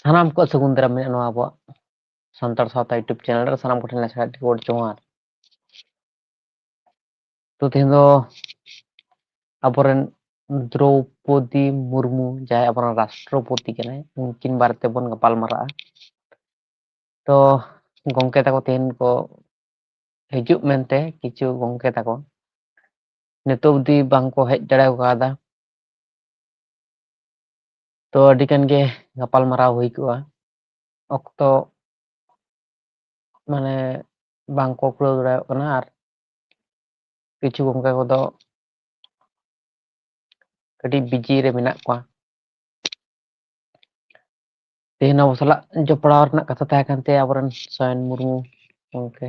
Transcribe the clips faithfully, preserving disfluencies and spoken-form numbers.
ᱥᱟᱱᱟᱢ ᱠᱚ ᱥᱟᱹᱜᱩᱱ ᱫᱟᱨᱟᱢ ᱢᱮᱱᱟᱜᱼᱟ ᱱᱚᱣᱟ ᱟᱵᱚᱣᱟᱜ ᱥᱟᱱᱛᱟᱲ ᱥᱟᱶᱛᱟ YouTube ᱪᱮᱱᱮᱞ ᱨᱮ᱾ ᱥᱟᱱᱟᱢ ᱠᱚᱴᱷᱮᱱ ᱞᱟᱥᱟᱲᱦᱮᱫ ᱜᱚᱰ ᱡᱚᱦᱟᱨ᱾ ᱛᱚ, ᱛᱮᱦᱮᱧ ᱫᱚ ᱟᱵᱚᱨᱮᱱ ᱫᱨᱚᱣᱯᱚᱫᱤ ᱢᱩᱨᱢᱩ, ᱡᱟᱦᱟᱸᱭ ᱟᱵᱚᱨᱮᱱ ᱨᱟᱥᱴᱨᱚᱯᱚᱛᱤ ᱠᱟᱱᱟᱭ, ᱩᱱᱠᱤᱱ ᱵᱟᱨᱮ ᱛᱮᱵᱚᱱ ᱜᱟᱯᱟᱞ ᱢᱟᱨᱟᱜᱼᱟ᱾ ᱛᱚ, ᱜᱚᱢᱠᱮ ᱛᱟᱠᱚ ᱛᱮᱦᱮᱧ ᱠᱚ ᱦᱤᱡᱩᱜ ᱢᱮᱱᱛᱮ ᱠᱤᱪᱷᱩ ᱜᱚᱢᱠᱮ ᱛᱟᱠᱚ ᱱᱤᱛᱚᱜ ᱚᱵᱫᱤ ᱵᱟᱝ ᱠᱚ ᱦᱮᱡ ᱫᱟᱲᱮ ᱠᱟᱣᱫᱟ᱾ ᱛᱚ, ᱟᱹᱰᱤ ᱜᱟᱱ ᱜᱮ ᱜᱟᱯᱟᱞ ᱢᱟᱨᱟᱣ ᱦᱩᱭ ᱠᱚᱜᱼᱟ, ᱚᱠᱛᱚ ᱢᱟᱱᱮ ᱵᱟᱝ ᱠᱚ ᱠᱩᱲᱟᱹᱣ ᱫᱟᱲᱮᱭᱟᱜ ᱠᱟᱱᱟ, ᱟᱨ ᱠᱤᱪᱷᱩ ᱜᱚᱢᱠᱮ ᱠᱚᱫᱚ ᱠᱟᱹᱴᱤᱡ ᱵᱤᱡᱤ ᱨᱮ ᱢᱮᱱᱟᱜ ᱠᱚᱣᱟ᱾ ᱛᱮᱦᱮᱧ ᱟᱵᱚ ᱥᱟᱞᱟᱜ ᱡᱚᱯᱲᱟᱣ ᱨᱮᱱᱟᱜ ᱠᱟᱛᱷᱟ ᱛᱟᱦᱮᱸ ᱠᱟᱱ ᱛᱟᱭᱟ ᱟᱵᱚᱨᱮᱱ ᱥᱚᱭᱚᱱ ᱢᱩᱨᱢᱩ ᱜᱚᱢᱠᱮ,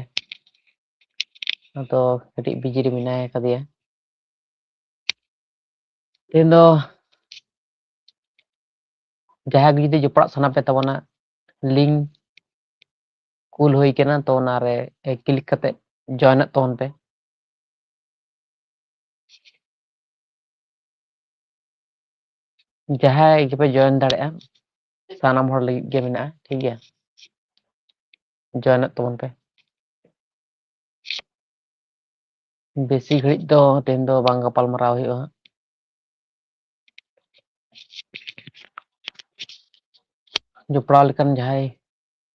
ᱟᱫᱚ ᱠᱟᱹᱴᱤᱡ ᱵᱤᱡᱤ ᱨᱮ ᱢᱮᱱᱟᱭ ᱠᱟᱫᱮᱭᱟ᱾ ᱛᱮᱦᱮᱧ ᱫᱚ ᱡᱟᱦᱟᱸᱭ ᱜᱮ ᱡᱩᱫᱤ ᱡᱚᱯᱲᱟᱜ ᱥᱟᱱᱟ ᱯᱮ ᱛᱟᱵᱚᱱᱟ, ᱞᱤᱝᱠ ᱠᱩᱞ ᱦᱩᱭ ᱠᱟᱱᱟ, ᱛᱚ ᱚᱱᱟᱨᱮ ᱠᱞᱤᱠ ᱠᱟᱛᱮ ᱡᱚᱭᱮᱱᱚᱜ ᱛᱟᱵᱚᱱ ᱯᱮ᱾ ᱡᱟᱦᱟᱸᱭ ᱜᱮᱯᱮ ᱡᱚᱭᱮᱱ ᱫᱟᱲᱮᱭᱟᱜᱼᱟ, ᱥᱟᱱᱟᱢ ᱦᱚᱲ ᱞᱟᱹᱜᱤᱫ ᱜᱮ ᱢᱮᱱᱟᱜᱼᱟ, ᱴᱷᱤᱠ ᱜᱮᱭᱟ? ᱡᱚᱭᱮᱱᱚᱜ ᱛᱟᱵᱚᱱ ᱯᱮ᱾ ᱵᱮᱥᱤ ᱜᱷᱟᱹᱲᱤᱡ ᱫᱚ ᱛᱮᱦᱮᱧ ᱫᱚ ᱵᱟᱝ ᱜᱟᱯᱟᱞ ᱢᱟᱨᱟᱣ ᱦᱩᱭᱩᱜᱼᱟ᱾ ᱡᱚᱯᱲᱟᱣ ᱞᱮᱠᱟᱱ ᱡᱟᱦᱟᱸᱭ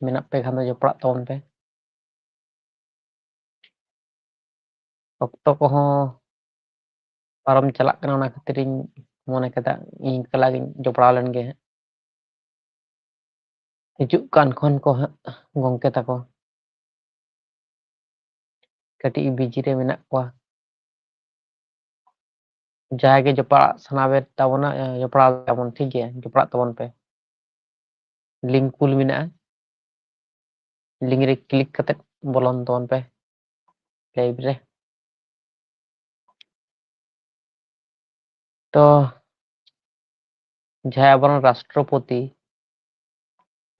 ᱢᱮᱱᱟᱜ ᱯᱮ ᱠᱷᱟᱱ ᱫᱚ ᱡᱚᱯᱲᱟᱜ ᱛᱟᱵᱚᱱ ᱯᱮ᱾ ᱚᱠᱛᱚ ᱠᱚᱦᱚᱸ ᱯᱟᱨᱚᱢ ᱪᱟᱞᱟᱜ ᱠᱟᱱᱟ, ᱚᱱᱟ ᱠᱷᱟᱹᱛᱤᱨᱤᱧ ᱢᱚᱱᱮ ᱠᱮᱫᱟ ᱤᱧ ᱮᱠᱞᱟ ᱜᱤᱧ ᱡᱚᱯᱲᱟᱣ ᱞᱮᱱ ᱜᱮ ᱦᱟᱸᱜ᱾ ᱦᱤᱡᱩᱜ ᱠᱟᱱ ᱠᱷᱚᱱ ᱠᱚ ᱦᱟᱸᱜ ᱜᱚᱢᱠᱮ ᱛᱟᱠᱚ ᱠᱟᱹᱴᱤᱡ ᱵᱤᱡᱤ ᱨᱮ ᱢᱮᱱᱟᱜ ᱠᱚᱣᱟ᱾ ᱡᱟᱦᱟᱸᱭ ᱜᱮ ᱡᱚᱯᱲᱟᱜ ᱥᱟᱱᱟ ᱯᱮ ᱛᱟᱵᱚᱱᱟ, ᱮ, ᱡᱚᱯᱲᱟᱣ ᱛᱟᱵᱚᱱ, ᱴᱷᱤᱠ ᱜᱮᱭᱟ, ᱡᱚᱯᱲᱟᱜ ᱛᱟᱵᱚᱱ ᱯᱮ᱾ ᱞᱤᱝᱠ ᱠᱩᱞ ᱢᱮᱱᱟᱜᱼᱟ, ᱞᱤᱝᱠ ᱨᱮ ᱠᱞᱤᱠ ᱠᱟᱛᱮ ᱵᱚᱞᱚᱱ ᱛᱟᱵᱚᱱ ᱯᱮ ᱞᱟᱭᱤᱵᱷ ᱨᱮ᱾ ᱛᱚ, ᱡᱟᱦᱟᱸᱭ ᱟᱵᱚᱨᱮᱱ ᱨᱟᱥᱴᱨᱚᱯᱚᱛᱤ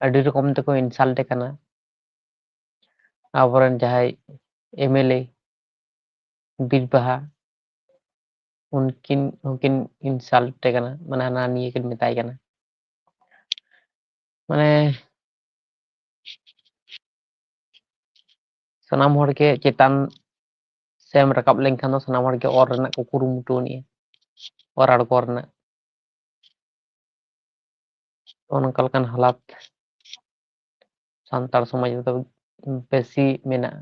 ᱟᱹᱰᱤ ᱨᱚᱠᱚᱢ ᱛᱮᱠᱚ ᱤᱱᱥᱟᱞᱴ ᱮ ᱠᱟᱱᱟ, ᱟᱵᱚᱨᱮᱱ ᱡᱟᱦᱟᱸᱭ ᱮᱢᱮᱞᱮ ᱵᱤᱨ ᱵᱟᱦᱟ, ᱩᱱᱠᱤᱱ ᱦᱚᱸᱠᱤᱱ ᱤᱱᱥᱟᱞᱴ ᱮ ᱠᱟᱱᱟ, ᱢᱟᱱᱮ ᱦᱟᱱᱟ ᱱᱤᱭᱟᱹ ᱠᱤᱱ ᱢᱮᱛᱟᱭ ᱠᱟᱱᱟ᱾ ᱢᱟᱱᱮ ᱥᱟᱱᱟᱢ ᱦᱚᱲ ᱜᱮ ᱪᱮᱛᱟᱱ ᱥᱮᱢ ᱨᱟᱠᱟᱵ ᱞᱮᱱᱠᱷᱟᱱ ᱫᱚ ᱥᱟᱱᱟᱢ ᱦᱚᱲ ᱜᱮ ᱚᱨ ᱨᱮᱱᱟᱜ ᱠᱚ ᱠᱩᱨᱩᱢᱩᱴᱩ ᱟᱹᱱᱤᱡᱼᱟ, ᱚᱨ ᱟᱬᱜᱚ ᱨᱮᱱᱟᱜ᱾ ᱚᱱᱠᱟ ᱞᱮᱠᱟᱱ ᱦᱟᱞᱟᱛ ᱥᱟᱱᱛᱟᱲ ᱥᱚᱢᱟᱡᱽ ᱨᱮᱫᱚ ᱵᱮᱥᱤ ᱢᱮᱱᱟᱜᱼᱟ᱾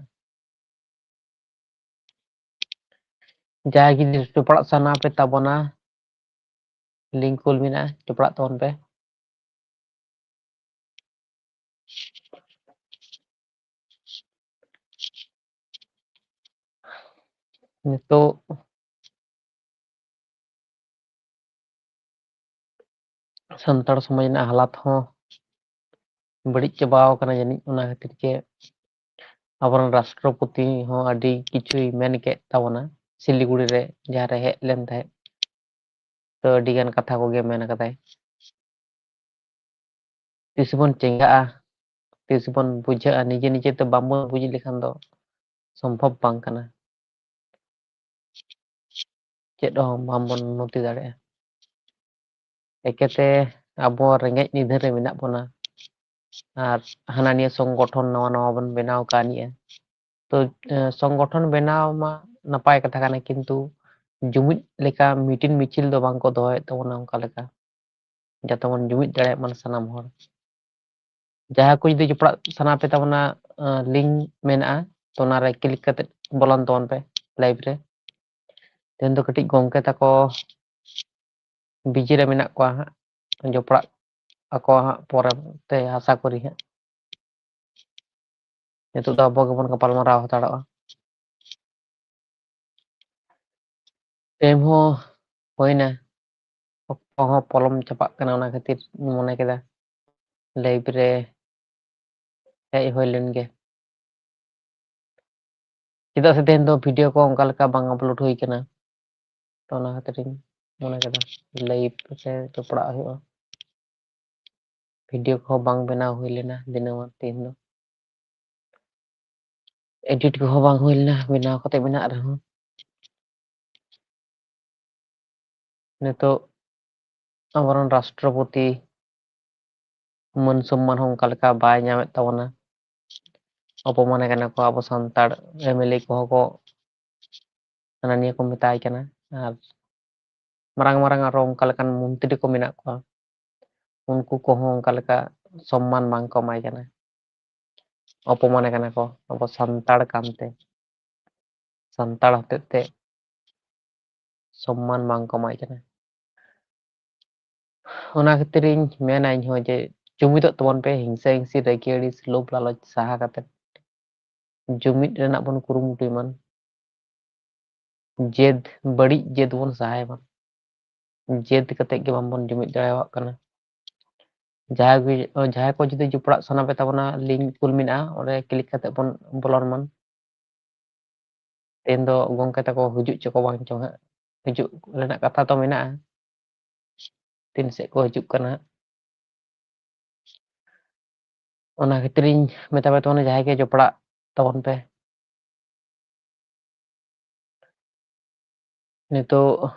ᱡᱟᱦᱟᱸᱭ ᱡᱩᱫᱤ ᱡᱚᱯᱲᱟᱜ ᱥᱟᱱᱟ ᱯᱮ ᱛᱟᱵᱚᱱᱟ, ᱞᱤᱝᱠ ᱠᱩᱞ ᱢᱮᱱᱟᱜᱼᱟ, ᱡᱚᱯᱲᱟᱜ ᱛᱟᱵᱚᱱ ᱯᱮ᱾ ᱱᱤᱛᱚᱜ ᱥᱟᱱᱛᱟᱲ ᱥᱚᱢᱟᱡᱽ ᱨᱮᱱᱟᱜ ᱦᱟᱞᱟᱛ ᱦᱚᱸ ᱵᱟᱹᱲᱤᱡ ᱪᱟᱵᱟᱣ ᱠᱟᱱᱟ ᱡᱟᱹᱱᱤᱡ᱾ ᱚᱱᱟ ᱠᱷᱟᱹᱛᱤᱨ ᱜᱮ ᱟᱵᱚᱨᱮᱱ ᱨᱟᱥᱴᱨᱚᱯᱚᱛᱤ ᱦᱚᱸ ᱟᱹᱰᱤ ᱠᱤᱪᱷᱩᱭ ᱢᱮᱱ ᱠᱮᱫ ᱛᱟᱵᱚᱱᱟ ᱥᱤᱞᱤᱜᱩᱲᱤ ᱨᱮ, ᱡᱟᱦᱟᱸ ᱨᱮ ᱦᱮᱡ ᱞᱮᱱ ᱛᱟᱦᱮᱸᱫ᱾ ᱛᱚ ᱟᱹᱰᱤ ᱜᱟᱱ ᱠᱟᱛᱷᱟ ᱠᱚᱜᱮ ᱢᱮᱱ ᱠᱟᱫᱟᱭ᱾ ᱛᱤᱥ ᱵᱚᱱ ᱪᱮᱸᱜᱷᱟᱜᱼᱟ, ᱛᱤᱥ ᱵᱚᱱ ᱵᱩᱡᱷᱟᱹᱜᱼᱟ? ᱱᱤᱡᱮ ᱱᱤᱡᱮ ᱛᱮ ᱵᱟᱝᱵᱚᱱ ᱵᱩᱡᱽ ᱞᱮᱠᱷᱟᱱ ᱫᱚ ᱥᱚᱢᱵᱷᱚᱵ ᱵᱟᱝ ᱠᱟᱱᱟ᱾ ᱪᱮᱫ ᱦᱚᱸ ᱵᱟᱝᱵᱚᱱ ᱩᱱᱱᱚᱛᱤ ᱫᱟᱲᱮᱭᱟᱜᱼᱟ᱾ ᱮᱠᱮᱛᱮ ᱟᱵᱚ ᱨᱮᱸᱜᱮᱡ ᱱᱤᱫᱷᱟᱹᱱ ᱨᱮ ᱢᱮᱱᱟᱜ ᱵᱚᱱᱟ ᱟᱨ ᱦᱟᱱᱟ ᱱᱤᱭᱟᱹ ᱥᱚᱝᱜᱚᱴᱷᱚᱱ ᱱᱟᱣᱟ ᱱᱟᱣᱟ ᱵᱚᱱ ᱵᱮᱱᱟᱣ ᱠᱟᱱᱮᱜᱼᱟ᱾ ᱛᱚ, ᱮ, ᱥᱚᱝᱜᱚᱴᱷᱚᱱ ᱵᱮᱱᱟᱣ ᱢᱟ ᱱᱟᱯᱟᱭ ᱠᱟᱛᱷᱟ ᱠᱟᱱᱟ, ᱠᱤᱱᱛᱩ ᱡᱩᱢᱤᱫ ᱞᱮᱠᱟ ᱢᱤᱴᱤᱝ ᱢᱤᱪᱷᱤᱞ ᱫᱚ ᱵᱟᱝ ᱠᱚ ᱫᱚᱦᱚᱭᱮᱫ ᱛᱟᱵᱚᱱᱟ ᱚᱱᱠᱟ ᱞᱮᱠᱟ, ᱡᱟᱛᱮ ᱵᱚᱱ ᱡᱩᱢᱤᱫ ᱫᱟᱲᱮᱭᱟᱜ ᱢᱟ ᱥᱟᱱᱟᱢ ᱦᱚᱲ᱾ ᱡᱟᱦᱟᱸᱭ ᱠᱚ ᱡᱩᱫᱤ ᱡᱚᱯᱲᱟᱜ ᱥᱟᱱᱟ ᱯᱮ ᱛᱟᱵᱚᱱᱟ, ᱞᱤᱝᱠ ᱢᱮᱱᱟᱜᱼᱟ, ᱛᱚ ᱚᱱᱟᱨᱮ ᱠᱞᱤᱠ ᱠᱟᱛᱮ ᱵᱚᱞᱚᱱ ᱛᱟᱵᱚᱱ ᱯᱮ ᱞᱟᱭᱤᱵᱷ ᱨᱮ᱾ ᱛᱮᱦᱮᱧ ᱫᱚ ᱠᱟᱹᱴᱤᱡ ᱜᱚᱢᱠᱮ ᱛᱟᱠᱚ ᱵᱤᱡᱤ ᱨᱮ ᱢᱮᱱᱟᱜ ᱠᱚᱣᱟ ᱦᱟᱸᱜ, ᱡᱚᱯᱲᱟᱜ ᱟᱠᱚ ᱦᱟᱸᱜ ᱯᱚᱨᱮ ᱛᱮ, ᱟᱥᱟ ᱠᱚᱨᱤ ᱦᱟᱸᱜ᱾ ᱱᱤᱛᱚᱜ ᱫᱚ ᱟᱵᱚ ᱜᱮᱵᱚᱱ ᱜᱟᱯᱟᱞᱢᱟᱨᱟᱣ ᱦᱟᱛᱟᱲᱚᱜᱼᱟ᱾ ᱴᱟᱭᱤᱢ ᱦᱚᱸ ᱦᱩᱭᱱᱟ, ᱚᱠᱛᱚ ᱦᱚᱸ ᱯᱚᱞᱚᱢ ᱪᱟᱵᱟᱜ ᱠᱟᱱᱟ, ᱚᱱᱟ ᱠᱷᱟᱹᱛᱤᱨ ᱤᱧ ᱢᱚᱱᱮ ᱠᱮᱫᱟ ᱞᱟᱭᱤᱵᱷ ᱨᱮ ᱦᱮᱡ ᱦᱩᱭ ᱞᱮᱱ ᱜᱮ᱾ ᱪᱮᱫᱟᱜ ᱥᱮ ᱛᱮᱦᱮᱧ ᱫᱚ ᱵᱷᱤᱰᱤᱭᱳ ᱠᱚ ᱚᱱᱠᱟ ᱞᱮᱠᱟ ᱵᱟᱝ ᱟᱯᱞᱳᱰ ᱦᱩᱭ ᱠᱟᱱᱟ, ᱛᱚ ᱚᱱᱟ ᱠᱷᱟᱹᱛᱤᱨ ᱤᱧ ᱢᱚᱱᱮ ᱠᱮᱫᱟ ᱞᱟᱭᱤᱵᱷ ᱨᱮ ᱡᱚᱯᱲᱟᱜ ᱦᱩᱭᱩᱜᱼᱟ᱾ ᱵᱷᱤᱰᱤᱭᱳ ᱠᱚᱦᱚᱸ ᱵᱟᱝ ᱵᱮᱱᱟᱣ ᱦᱩᱭ ᱞᱮᱱᱟ ᱫᱤᱱᱟᱹᱢᱟᱱ ᱛᱮᱦᱮᱧ ᱫᱚ᱾ ᱮᱰᱤᱴ ᱠᱚᱦᱚᱸ ᱵᱟᱝ ᱦᱩᱭ ᱞᱮᱱᱟ, ᱵᱮᱱᱟᱣ ᱠᱟᱛᱮ ᱢᱮᱱᱟᱜ ᱨᱮᱦᱚᱸ᱾ ᱱᱤᱛᱚᱜ ᱟᱵᱚᱨᱮᱱ ᱨᱟᱥᱴᱨᱚᱯᱚᱛᱤ ᱢᱟᱹᱱ ᱥᱚᱢᱢᱟᱱ ᱦᱚᱸ ᱚᱱᱠᱟ ᱞᱮᱠᱟ ᱵᱟᱭ ᱧᱟᱢᱮᱫ ᱛᱟᱵᱚᱱᱟ᱾ ᱚᱯᱚᱢᱟᱱᱮ ᱠᱟᱱᱟ ᱠᱚ ᱟᱵᱚ ᱥᱟᱱᱛᱟᱲ ᱮᱢᱮᱞᱮ ᱠᱚᱦᱚᱸ ᱠᱚ, ᱦᱟᱱᱟ ᱱᱤᱭᱟᱹ ᱠᱚ ᱢᱮᱛᱟᱭ ᱠᱟᱱᱟ᱾ ᱟᱨ ᱢᱟᱨᱟᱝ ᱢᱟᱨᱟᱝ ᱟᱨᱚ ᱚᱱᱠᱟ ᱞᱮᱠᱟᱱ ᱢᱚᱱᱛᱨᱤ ᱠᱚ ᱢᱮᱱᱟᱜ ᱠᱚᱣᱟ, ᱩᱱᱠᱩ ᱠᱚᱦᱚᱸ ᱚᱱᱠᱟ ᱞᱮᱠᱟ ᱥᱚᱢᱢᱟᱱ ᱵᱟᱝ ᱠᱚ ᱮᱢᱟᱭ ᱠᱟᱱᱟ᱾ ᱚᱯᱚᱢᱟᱱᱮ ᱠᱟᱱᱟ ᱠᱚ ᱟᱵᱚ ᱥᱟᱱᱛᱟᱲ ᱠᱟᱱᱛᱮ, ᱥᱟᱱᱛᱟᱲ ᱦᱚᱛᱮᱡ ᱛᱮ ᱥᱚᱢᱢᱟᱱ ᱵᱟᱝ ᱠᱚ ᱮᱢᱟᱭ ᱠᱟᱱᱟ᱾ ᱚᱱᱟ ᱠᱷᱟᱹᱛᱤᱨ ᱤᱧ ᱢᱮᱱᱟ ᱤᱧᱦᱚᱸ ᱡᱮ ᱡᱩᱢᱤᱫᱚᱜ ᱛᱟᱵᱚᱱ ᱯᱮ, ᱦᱤᱝᱥᱟᱹ ᱦᱤᱝᱥᱤ ᱨᱟᱹᱜᱤ ᱟᱹᱲᱤᱥ ᱞᱳᱵᱷ ᱞᱟᱞᱚᱪ ᱥᱟᱦᱟ ᱠᱟᱛᱮ ᱡᱩᱢᱤᱫ ᱨᱮᱱᱟᱜ ᱵᱚᱱ ᱠᱩᱨᱩᱢᱩᱴᱩᱭ ᱢᱟ᱾ ᱡᱮᱫ, ᱵᱟᱹᱲᱤᱡ ᱡᱮᱫ ᱵᱚᱱ ᱥᱟᱦᱟᱭ ᱢᱟ᱾ ᱡᱮᱫ ᱠᱟᱛᱮ ᱜᱮ ᱵᱟᱝᱵᱚᱱ ᱡᱩᱢᱤᱫ ᱫᱟᱲᱮᱭᱟᱜ ᱠᱟᱱᱟ᱾ ᱡᱟᱦᱟᱸᱭ ᱜᱮ, ᱡᱟᱦᱟᱸᱭ ᱠᱚ ᱡᱩᱫᱤ ᱡᱚᱯᱲᱟᱜ ᱥᱟᱱᱟ ᱯᱮ ᱛᱟᱵᱚᱱᱟ, ᱞᱤᱝᱠ ᱠᱩᱞ ᱢᱮᱱᱟᱜᱼᱟ, ᱚᱸᱰᱮ ᱠᱞᱤᱠ ᱠᱟᱛᱮ ᱵᱚᱱ ᱵᱚᱞᱚᱱ ᱢᱟ᱾ ᱛᱮᱦᱮᱧ ᱫᱚ ᱜᱚᱢᱠᱮ ᱛᱟᱠᱚ ᱦᱤᱡᱩᱜ ᱪᱚᱠᱚ ᱵᱟᱝ ᱪᱚ ᱦᱟᱸᱜ, ᱦᱤᱡᱩᱜ ᱨᱮᱱᱟᱜ ᱠᱟᱛᱷᱟ ᱛᱚ ᱢᱮᱱᱟᱜᱼᱟ, ᱛᱤᱱ ᱥᱮᱫ ᱠᱚ ᱦᱤᱡᱩᱜ ᱠᱟᱱᱟ ᱦᱟᱸᱜ᱾ ᱚᱱᱟ ᱠᱷᱟᱹᱛᱤᱨ ᱤᱧ ᱢᱮᱛᱟ ᱯᱮ ᱛᱟᱵᱚᱱᱟ, ᱡᱟᱦᱟᱸᱭ ᱜᱮ ᱡᱚᱯᱲᱟᱜ ᱛᱟᱵᱚᱱ ᱯᱮ᱾ ᱱᱤᱛᱚᱜ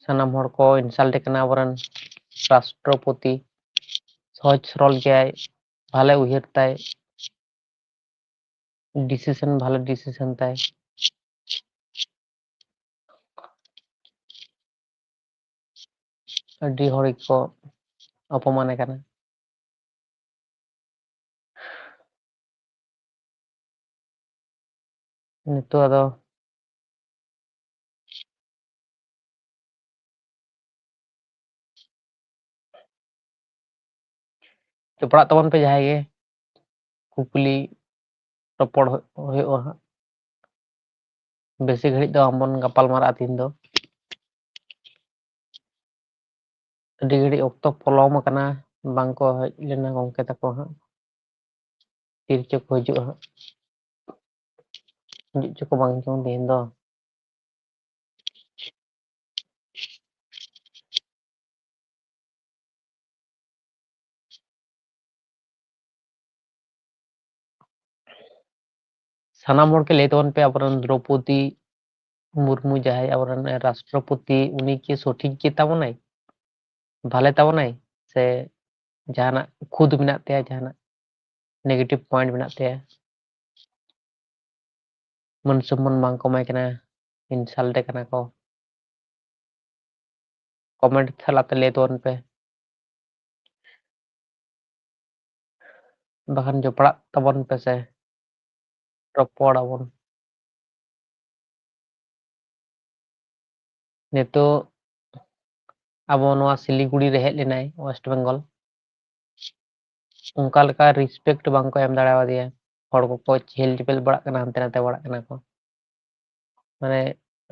ᱥᱟᱱᱟᱢ ᱦᱚᱲ ᱠᱚ ᱤᱱᱥᱟᱞᱴ ᱠᱟᱱᱟ ᱟᱵᱚᱨᱮᱱ ᱨᱟᱥᱴᱨᱚᱯᱚᱛᱤ᱾ ᱥᱚᱦᱚᱡ ᱥᱚᱨᱚᱞ ᱜᱮᱭᱟᱭ, ᱵᱷᱟᱞᱮ ᱩᱭᱦᱟᱹᱨ ᱛᱟᱭ, ᱰᱤᱥᱤᱥᱚᱱ ᱵᱷᱟᱞᱮ ᱰᱤᱥᱤᱥᱚᱱ ᱛᱟᱭ᱾ ᱟᱹᱰᱤ ᱦᱚᱲ ᱜᱮᱠᱚ ᱚᱯᱚᱢᱟᱱᱮ ᱠᱟᱱᱟ᱾ ᱱᱤᱛᱚᱜ ᱟᱫᱚ ᱡᱚᱯᱲᱟᱜ ᱛᱟᱵᱚᱱ ᱯᱮ ᱡᱟᱦᱟᱸᱭ ᱜᱮ, ᱠᱩᱠᱞᱤ ᱨᱚᱯᱚᱲ ᱦᱩᱭᱩᱜᱼᱟ ᱦᱟᱸᱜ᱾ ᱵᱮᱥᱤ ᱜᱷᱟᱹᱲᱤᱡ ᱫᱚ ᱵᱟᱝᱵᱚᱱ ᱜᱟᱯᱟᱞ ᱢᱟᱨᱟᱜᱼᱟ ᱛᱤᱦᱤᱧ ᱫᱚ᱾ ᱟᱹᱰᱤ ᱜᱷᱟᱹᱲᱤᱡ ᱚᱠᱛᱚ ᱯᱚᱞᱚᱢ ᱟᱠᱟᱱᱟ, ᱵᱟᱝᱠᱚ ᱦᱮᱡ ᱞᱮᱱᱟ ᱜᱚᱢᱠᱮ ᱛᱟᱠᱚ ᱦᱟᱸᱜ᱾ ᱛᱤᱨᱮ ᱪᱚ ᱠᱚ ᱦᱤᱡᱩᱜᱼᱟ ᱦᱟᱸᱜ, ᱦᱤᱡᱩᱜ ᱪᱚᱠᱚ ᱵᱟᱝ ᱪᱚᱝ ᱛᱮᱦᱮᱧ ᱫᱚ᱾ ᱥᱟᱱᱟᱢ ᱦᱚᱲ ᱜᱮ ᱞᱟᱹᱭ ᱛᱟᱵᱚᱱ ᱯᱮ, ᱟᱵᱚᱨᱮᱱ ᱫᱨᱚᱯᱚᱫᱤ ᱢᱩᱨᱢᱩ ᱡᱟᱦᱟᱸᱭ ᱟᱵᱚᱨᱮᱱ ᱨᱟᱥᱴᱨᱚᱯᱚᱛᱤ, ᱩᱱᱤ ᱠᱤ ᱥᱚᱴᱷᱤᱠ ᱜᱮ ᱛᱟᱵᱚᱱᱟᱭ, ᱵᱷᱟᱞᱮ ᱛᱟᱵᱚᱱᱟᱭ, ᱥᱮ ᱡᱟᱦᱟᱱᱟᱜ ᱠᱷᱩᱫ ᱢᱮᱱᱟᱜ ᱛᱟᱭᱟ, ᱡᱟᱦᱟᱱᱟᱜ negative point ᱢᱮᱱᱟᱜ ᱛᱟᱭᱟ, ᱢᱟᱹᱱ ᱥᱚᱢᱢᱟᱱ ᱵᱟᱝ ᱠᱚ ᱮᱢᱟᱭ ᱠᱟᱱᱟ, insult ᱮ ᱠᱟᱱᱟ ᱠᱚ᱾ Comment ᱛᱟᱞᱟᱛᱮ ᱞᱟᱹᱭ ᱛᱟᱵᱚᱱ ᱯᱮ, ᱵᱟᱠᱷᱟᱱ ᱡᱚᱯᱲᱟᱜ ᱛᱟᱵᱚᱱ ᱯᱮ ᱥᱮ, ᱨᱚᱯᱚᱲ ᱟᱵᱚᱱ᱾ ᱱᱤᱛᱚᱜ ᱟᱵᱚ ᱱᱚᱣᱟ ᱥᱤᱞᱤᱜᱩᱲᱤ ᱨᱮ ᱦᱮᱡ ᱞᱮᱱᱟᱭ West Bengal, ᱚᱱᱠᱟ ᱞᱮᱠᱟ respect ᱵᱟᱝ ᱠᱚ ᱮᱢ ᱫᱟᱲᱮᱭᱟᱫᱮᱭᱟ᱾ ᱦᱚᱲ ᱠᱚᱠᱚ ᱪᱮᱦᱮᱞ ᱪᱮᱯᱮᱞ ᱵᱟᱲᱟᱜ ᱠᱟᱱᱟ, ᱦᱟᱱᱛᱮ ᱱᱟᱛᱮ ᱵᱟᱲᱟᱜ ᱠᱟᱱᱟ ᱠᱚ᱾ ᱢᱟᱱᱮ